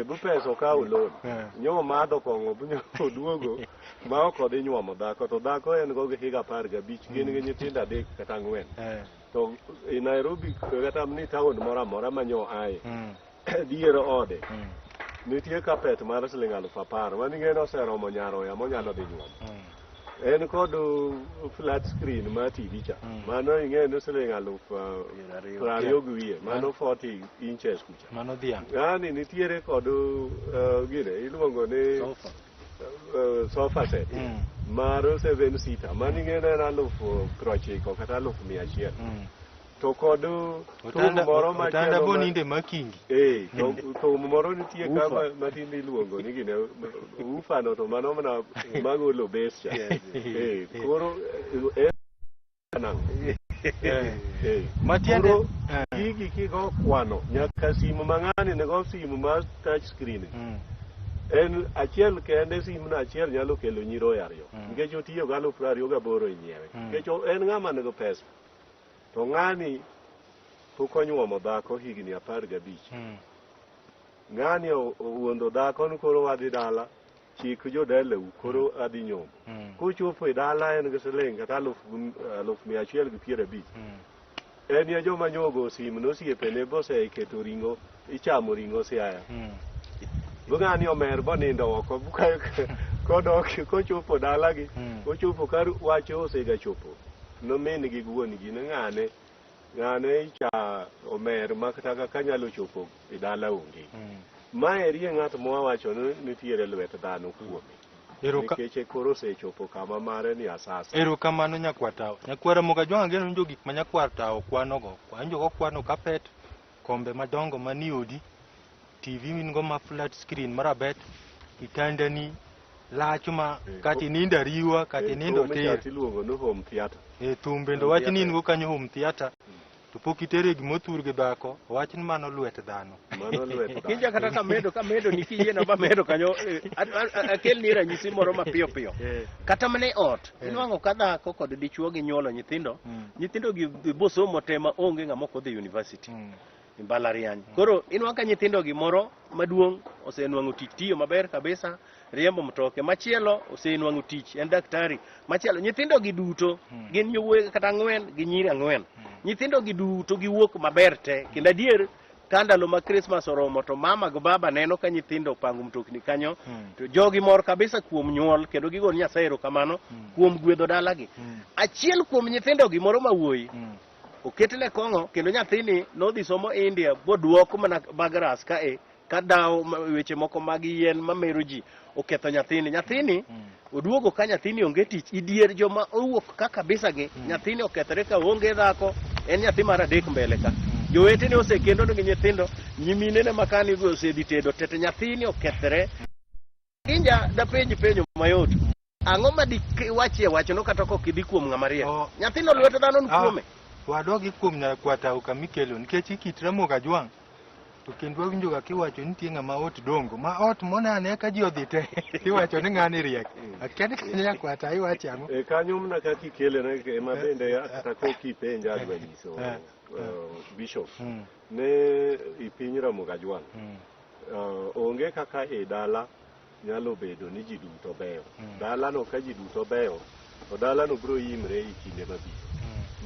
Bu pesa okawo loan. Nyo madho kong'o bu nyo oduogo ma ok odhi nyuomo dhako to dhako en go gi higa 15 gin gi nyithindo 3 kata 4. To e Nairobi kata ni town moro amora ma nyo aye dier ode nitie carpet mar siling 10,000 mano ing'e ni oseromo nyaroya monyalo dhi nyuomo. En kod flat screen mar TV cha. Mano ing'e ni siling 20,000 gi wiye. Mano 40 inches kucha. Mano dhiang'. Ng'ani nitiere kod gine iluongo ni Sofa. Sofa set mar 7 seater. Mano ing'e ni en 90,000 kata 100,000. To kod thum moro Otanda machielo boninde makingi. To thum moro nitie ka ma tinde iluongo ni gine ufa no to mano mana magolo bass cha. Koro nang'o? Matiende Koro gigi kigo kwano nyaka simu ma ng'ani nigo simu mar touch screen. En achiel kende simu no achiel nyalo kelo nyiroye 2. Nikech otiyo gi 28,000 e nyiewe. Nikech en ng'ama nigo pesa. To ng'ani pok onyuomo dhako higni 15. Ng'ani owuondo dhako ni koro wadhi dala, chik jodalau koro adhi nyombo. Kochopo e dala en gi siling kata 150,000. En ya joma nyogo sim nosiepene boseketo ring'o, ichamo ring'o Siaya. Bu ng'ani omer bonindo oko, kodok kochopo dalagi, ochopo ka wach osega chopo. Nomin gi wuon gi ni ng'ane, ng'ane cha omer ma kata kaka nyalo chopo e dala onge. Maeri e ng'at mwawacho ni nitiere lwet dhano kuome. Nikech koro osechopo kama mare ni asasa. Erokamano nyakwar tawo. Nyakwar Ramogi Ajwang' ageno ni winjo gik ma nyakwar tawo kwanogo. Awinjo kokwano kapet, kombe madongo manie odi, TV min go ma flat screen marabet, kitandani lach ma kata inindo ariwa kata inindo tir. Iluongo ni home theater. E thum bende wach ni in go kanyo home theater. To pok itere gima othur gi dhako, wach ni mano lwet dhano. Mano lwet dhano. Kinja kata kamedo kamedo ni kiyiena bamedo kanyo akelni ranyisi moro mapiyo piyo. Kata mana e ot, inwang'o ka dhako kod dichuo ginyuolo nyithindo, nyithindo gi bosomo te ma onge ng'ama ok odhi university. E mbalariany. Koro inwang'o ka nyithindo gi moro maduong' osenwang'o tich tiyo maber kabisa, riembo mtoke. Machielo osenwang'o tich, en daktari. Machielo, nyithindo gi duto gin yowuoyi kata ang'wen gi nyiri ang'wen. Nyithindo gi duto giwuok maber te. Kendo adier ka ndalo ma Christmas oromo to mama gi baba neno ka nyithindo opango mtokni kanyo, to jogi mor kabisa kuom nyuol kendo gigo ni Nyasaye erokamano kuom gwedho dalagi. Achiel kuom nyithindo gi moro ma wuoyi oketne kong'o kendo nyathini nodhi somo India boduok mana Bagras kae ka dawo weche moko mag yien mamero ji oketho nyathini. Nyathini oduogo ka nyathini onge tich idier joma owuok ka kabisa gi nyathini okethore ka onge dhako en nyathi mar adek mbele ka. Jowetene osekendo nigi nyithindo, nyiminene makani go osedhi tedo tete nyathini okethore. Inja dapenji penjo mayot. Ang'o ma diwachie wachno kata kok idhi kuom ng'ama riek? Nyathino lwet dhano ni kuome. Wadogi kuom nyakwatao kama ikelo nikech ikit Ramogi Ajwang' to kendo wawinjoga kiwacho ni nitie ng'ama ot dongo ma ot mone ane ka ji odhi te iwacho ni ng'ani riek. Akia ni kanyo nyakwata iwacho ang'o? E kanyo mna kaka ikele ema bende kata kok ipenja adwa nyiso Bishop ne i piny Ramogi Ajwang' onge kaka e dala nyalo bedo ni ji duto beyo. Dalano ka ji duto beyo, to dalano biro imre e kinde mabiro.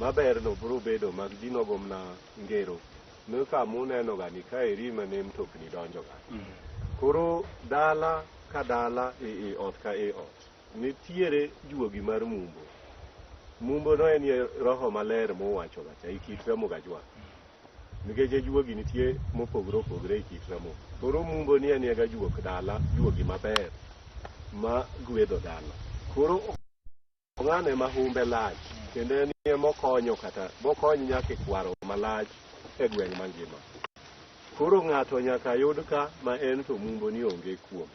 Maber no biro bedo mag ji nogo mna ngero ni kama uneno ga ni kaeri mane mtokni donjo ga. Koro dala ka dala e ot ka e ot nitiere juogi mar mumbo. Mumbo no en roho maler mowacho ga cha e kit Ramogi Ajwang'. Nikech juogi nitie mopogore opogore e kit Ramogi. Koro mumbo ni en ga juok dala, juogi maber ma gwedho dala. Koro ng'ano ema humbe lach kendo en ema okonyo kata bokony nyaka e kwaro malach e gweng' mangima. Koro ng'ato nyaka yud ka ma en to mumbo ni onge kuome.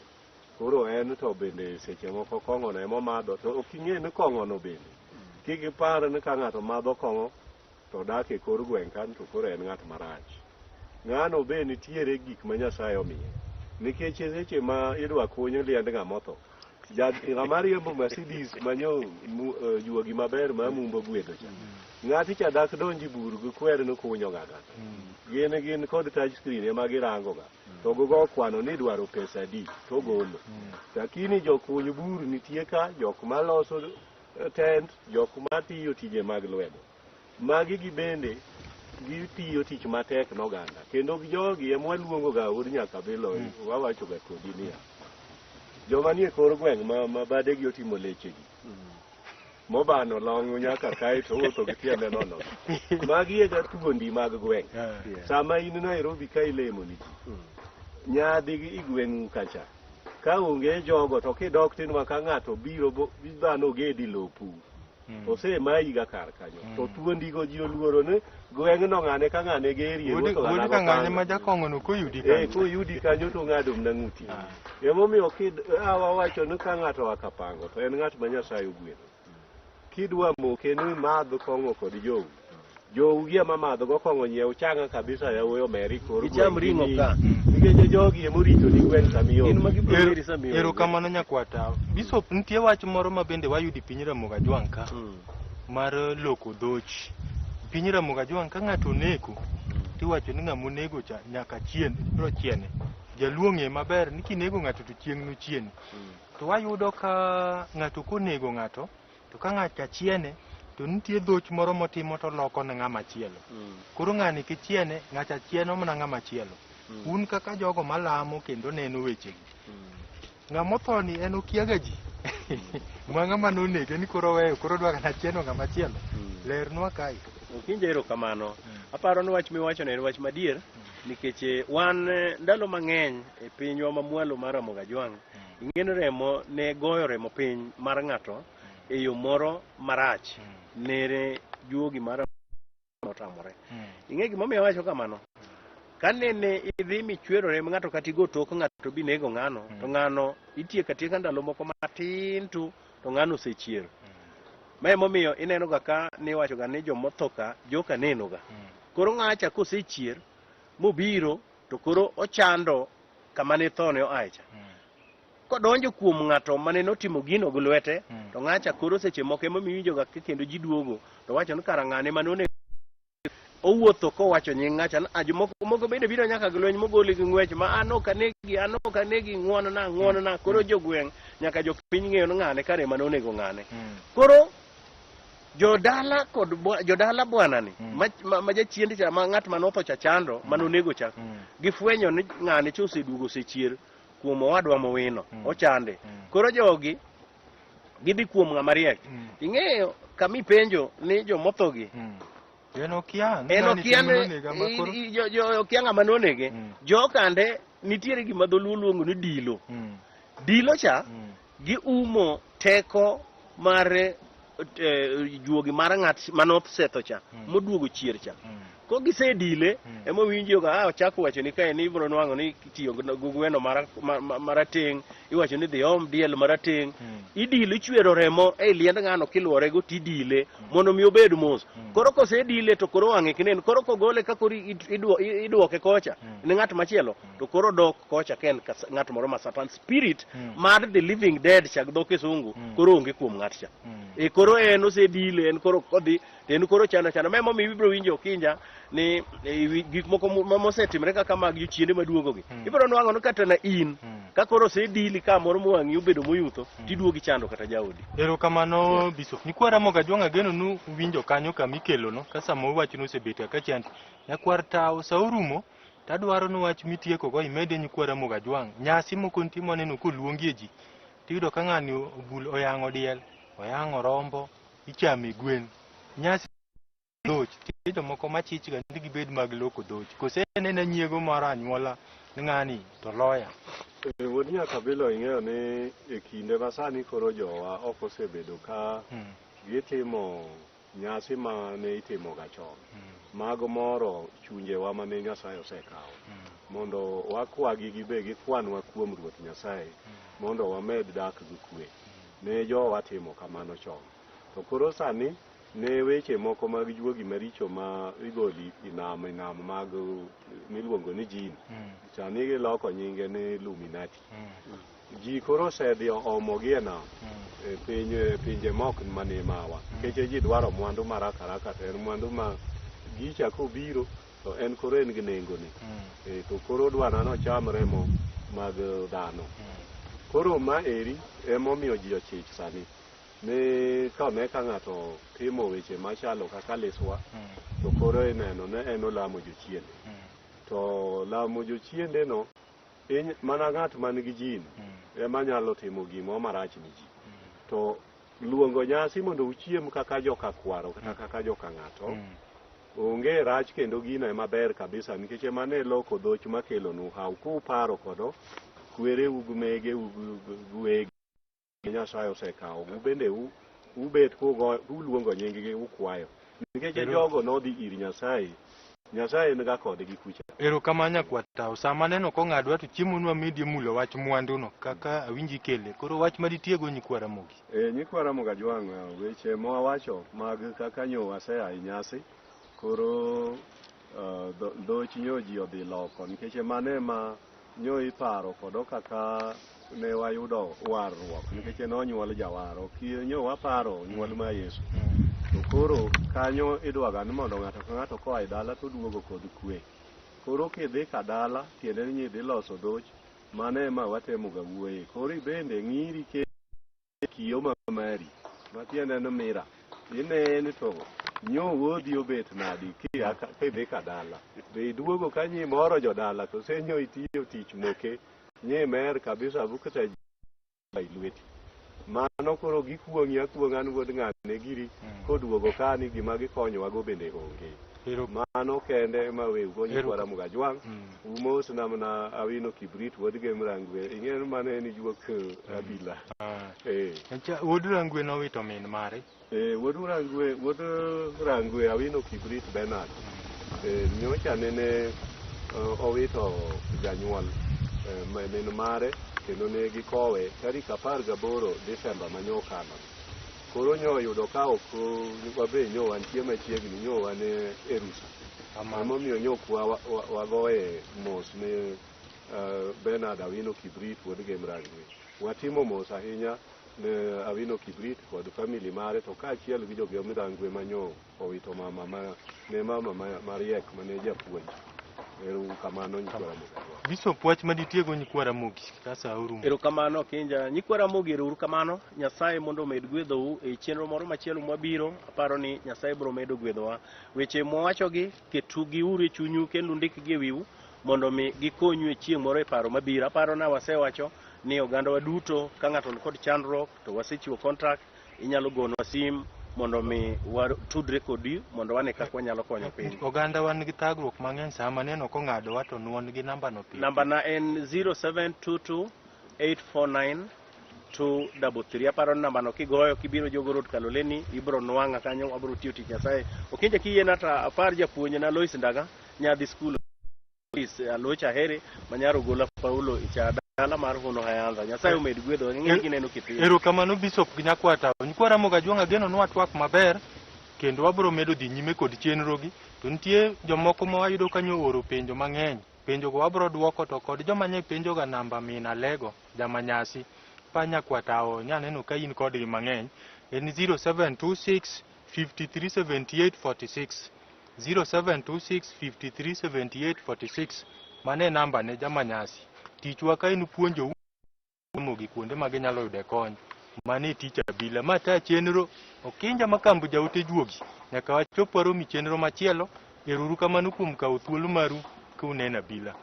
Koro en to bende seche moko kong'ono ema omadho to ok ing'e ni kong'ono bende. Kik ipar ni ka ng'ato madho kong'o to dak e kor gweng' kan to koro en ng'at marach. Ng'ano be nitiere gik ma Nyasaye omiye. Nikech seche ma idwa kuny liend ng'ama otho, ng'ama riembo Mercedes manyo juogi maber ma mumbo gwedho cha. Ng'ati cha dak donji bur gi kwer ni kunyo ga kata. Gin kod touch screen ema girango ga. To gigo kwano ni idwaro pesa adi to golo. Lakini jokuny bur nitie ka, jok maloso tent, jok matiyo tije mag lwedo. Magi gi bende gitiyo tich matek noganda. Kendo jogi ema waluongo ga wuod Nyakabilo, wawacho ga kodi niya. Joma nie kor gweng' ma badegi otimo lechegi. Mobano long' nyaka kae to owuotho gi tiende nono. Magi e ga thuondi mag gweng'. Sama in Nairobi ka ilemo ni ji. Nyadhi i gweng'u kacha. Ka onge jogo to kidok tinwa ka ng'ato biro dhano gedi lopu. Osemayi ga kar kanyo. To thuondigo ji oluoro ni gweng'no ng'ane ka ng'ane gerie wuotho ga Wuod ka ng'ane ma jakong'o no koyudi kanyo. Koyudi kanyo to ng'ado mna ng'uti. Emomiyo wawacho ni ka ng'ato oa kapango to en ng'at ma Nyasaye ogwedho. Kidwa moke ni madh kong'o kod jou. Jou gi ema madho go kong'o nyiew changa kabisa yawuoyi omeri kor Gicham ring'o ka. Nikech jogi ema orito ni gweng' sama ionge. Gin ma gibiro eri sama ionge. Erokamano nyakwata. Bishop nitie wach moro ma bende wayudo e piny Ramogi Ajwang' ka mar loko dhoch. Piny Ramogi Ajwang' ka ng'ato oneko tiwacho ni ng'ama onego cha nyaka chien biro chiene. Jaluo ong'e maber ni kinego ng'ato to chieng' nochieni. To wayudo ka ng'ato konego ng'ato to ka ng'ato chiene to nitie dhoch moro motimo to loko ne ng'ama chielo. Koro ng'ani kichiene ng'acha chieno mana ng'ama chielo. Un kaka jogo malamo kendo neno wechegi. Ng'ama otho ni en okiaga ji. Ma ng'ama nonege ni koro weyo koro dwa kana chieno ng'ama chielo. Lernwa kae. Okinja erokamano. Aparo ni wach miwacho no en wach madier. Nikech wan ndalo mang'eny e pinywa mamwalo mar Ramogi Ajwang', ing'e ni remo ne goyo remo piny mar ng'ato e yo moro marach nere juogi mar otamore. Ing'e gimomiyo awacho kamano? Ka nene idhi michwero remb ng'ato kata igo tok ng'ato binego ng'ano, to ng'ano itieko atieka ndalo moko matin tu to ng'ano osechier. Ma emomiyo ineno ga ka niwacho ga ni jomotho ka joka neno ga. Koro ng'acha kosechier mobiro to koro ochando kama ne thone oae cha. Kodonjo kuom ng'ato mane notimo gino gi lwete, to ng'acha koro seche moko emomiyo iwinjo ga ka kendo ji duogo to wacho ni kara ng'ane mane onego owuotho kowacho nying ng'acha ni, "Ah, jomoko moko bende biro nyaka gi lweny mogoli gi ng'wech ma an ok anegi an ok anegi ng'uon na ng'uon na koro jogweng' nyaka jopiny ng'eyo ni ng'ane kare mane onego ng'ane koro jodala kod jodala bwana ni ma jachiend cha ma ng'at mane otho cha chando mane onego cha gifwenyo ni ng'ane cha oseduogo osechier kuom owadwa mowino ochande koro jogi gidhi kuom ng'ama riek ing'eyo kama ipenjo ni jomothogi En okia en okia okia ng'ama nonege jokande nitiere gima dholuo luongo ni dilo dilo cha giumo teko mar juogi mar ng'at manosetho cha moduogo chier cha ko gisedile ema winjo ga ah, ochako wacho ni kae ni ibro nwang'o ni itiyo gi gweno marateng' iwacho ni dhi om diel marateng' idilo ichwero remo e liend ng'ano kiluore go tidile mondo mi obed mos koro kosedile to koro wang'e kinen koro kogole ka koro idwoke kocha ne ng'at machielo to koro dok kocha ka en ng'at moro ma satan spirit mar the living dead cha gi dho kisungu koro onge kuom ng'at cha e koro en osedile en koro kodhi to en koro chano chano ma emomiyo ibiro winjo okinja ni gik moko mosetimre kaka mag jochiende maduogogi ibiro nwang'o ni kata na in ka koro osedili kamoro mowang'i obedo moyutho tiduogi chando kata jaodi. Erokamano Bishop. Nyikwa Ramogi Ajwang' ageno ni uwinjo kanyo kama ikelono ka sama uwacho ni osebet kaka chandi. Nyakwar tawo sa orumo tadwaro ni wach mitiekogo imede nyikwa Ramogi Ajwang'. Nyasi moko nitie mwaneno koluongie ji tiyudo ka ng'ani obul oyang'o diel, oyang'o rombo, ichame gwen. Nyasi dhoch nitie jomoko machich ga ni gibed mag loko dhoch. Kose en ena nyiego mar anyuola ni ng'ani to loya. Wuod Nyakabilo ing'eyo ni e kinde ma sani koro jowa ok osebedo ka gitimo nyasi ma ne itimoga chon mag moro chunjewa mane Nyasaye osekawo mondo wakwagi gibe gikwanwa kuom Ruoth Nyasaye mondo wamed dak gi kwe. Ne jowa timo kamano chon. To koro sani ne weche moko mag juogi maricho ma igoli e nam e nam mag miluongo ni jin. Sani giloko nyinge ni Illuminati. Ji koro osedhi omogi e nam e piny e pinje mok mane mawa. Nikech ji dwaro mwandu maraka haraka to en mwandu ma gicha kobiro to en koro en gi nengone. To koro odwa nocham remo mag dhano. Koro ma eri emomiyo ji ochich sani. Ni ka one ka ng'ato timo weche machalo kaka liswa to koro ineno ne en olamo jochiende. To lamo jochiende no mana ng'at man gi jin ema nyalo timo gimoro marach ni ji. To luongo nyasi mondo uchiem kaka joka kwaro kata kaka joka ng'ato onge rach kendo gino ema ber kabisa nikech ema ne loko dhoch makelonu haw kuparo kodo kwereu gi megeu gi wege Nyasaye osekawo ubende ubet uluongo nying-gi ukwayo nikech jogo nodhi ir Nyasaye Nyasaye en ga kodgi kucha. Erokamano nyakwar tawo. Sama aneno kong'adwa to chiemo nwa medie mulo wach mwandu no kaka awinji kele. Koro wach maditiego nyikwa Ramogi. Nyikwa Ramogi Ajwang' weche mwawacho mag kaka nyo wasea e nyasi koro dhoch nyo ji odhi loko nikech mano ema nyo iparo kodo kaka ne wayudo warruok nikech nonyuol jawar ok nyo waparo nyuol mar Yesu. To koro kanyo idwaga ni mondo ng'ato ka ng'ato koa e dala to duogo kod kwe. Koro kidhi ka dala tiende ni idhi loso dhoch mano ema watemo ga wuoye. Koro ibende ng'iri ke kiyo ma mari matiende ni mira inene to nyo wuodhi obet nadi kidhi ka dala. Be iduogo ka nyimoro jodala kose nyo itiyo tich moke nyimer kabisa bukta i lweti. Mano koro gikuong'i akuong'a ni wuod ng'ane giri koduogo ka ni gima gikonyowago bende onge. Ero Mano kende ema weugo Ero- nyikwa Ramogi Ajwang'. Mm. Umos namna Awino Kibrit wuod Gem Rangwe. Ing'eyo ni mano en juok abila. Ah. Eh. Encha wuod Rangwe nowito min mare. Eh, wuod Rangwe, wuod Rangwe Awino Kibrit Bernard. Eh, nyocha nene owito janyuol min mare kendo ne gikowe tarik 18 Desemba manyo okalo. Koro nyo oyudo ka ok wabe nyo wantie machiegni nyo wan e rusa. Kamano. Emomiyo nyo ok wagoye mos ne Bernard Awino Kibrit wuod Gem Rangwe. Watimo mos ahinya ne Awino Kibrit kod family mare to kaachiel gi jo Gem Rangwe manyo owito mama ma ne mama mariek mane japuonj. Ero uru kamano nyikwa Ramogi Ajwang'. Bishop wach maditiego nyikwa Ramogi ka sa orumo. Erokamano Kinja. Nyikwa Ramogi ero uru kamano. Nyasaye mondo omed gwedhou e chenro moro machielo mwabiro. Aparo ni Nyasaye biro medo gwedhowa. Weche mwawachogi ketugiuru e chunyu kendo undikgi e wiu mondo mi gikonyu e chieng' moro e paro mabiro. Aparo na wasewacho ni ogandawa duto ka ng'ato nikod chandruok to wasechiwo contract, inyalo gonwa sim mondo mi watudre kodi mondo wane kaka wanyalo konyo piny. Oganda wan gi thagruok mang'eny sama neno kong'adowa to nuon gi namba no piyo. Namba na en 0722 849 233. Aparo ni namba no kigoyo kibiro Jogo Road Kaloleni ibro nwang'a kanyo wabro tiyo tich Nyasaye. Okinja kiyiena to apar japuonjna Lois Ndaga nyadhi skul Lois Aloch Ahere manyaro gola Paulo icha dala mar Hono Hayanza. Nyasaye omed gwedho ng'eny gineno kipindi. Erokamano Bishop gi Nyakwata. Nyikwa Ramogi Ajwang' ageno ni watwak maber kendo wabro medo dhi nyime kod chenro gi. To nitie jomoko ma wayudo ka nyo oro penjo mang'eny. Penjo go wabro duoko to kod joma nye penjo ga namba min Alego jamanyasi. Pa Nyakwata o nyaneno ka in kodgi mang'eny. En 0726 53 78 46. 0726 53 78 46. Mano e namba ne jamanyasi. Tichwa ka en puonjou Ramogi kuonde ma ginyalo yude kony. Mano e tich abila. Ma ta chenro Okinja Makambo jaote juogi. Nyaka wachop waromi chenro machielo. Ero uru kamano kuom kawo thuolo maru ka uneno abila.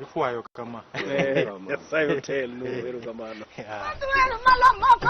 Ifwayo kama. Nyasaye otelnu erokamano. Yeah. Malo moko,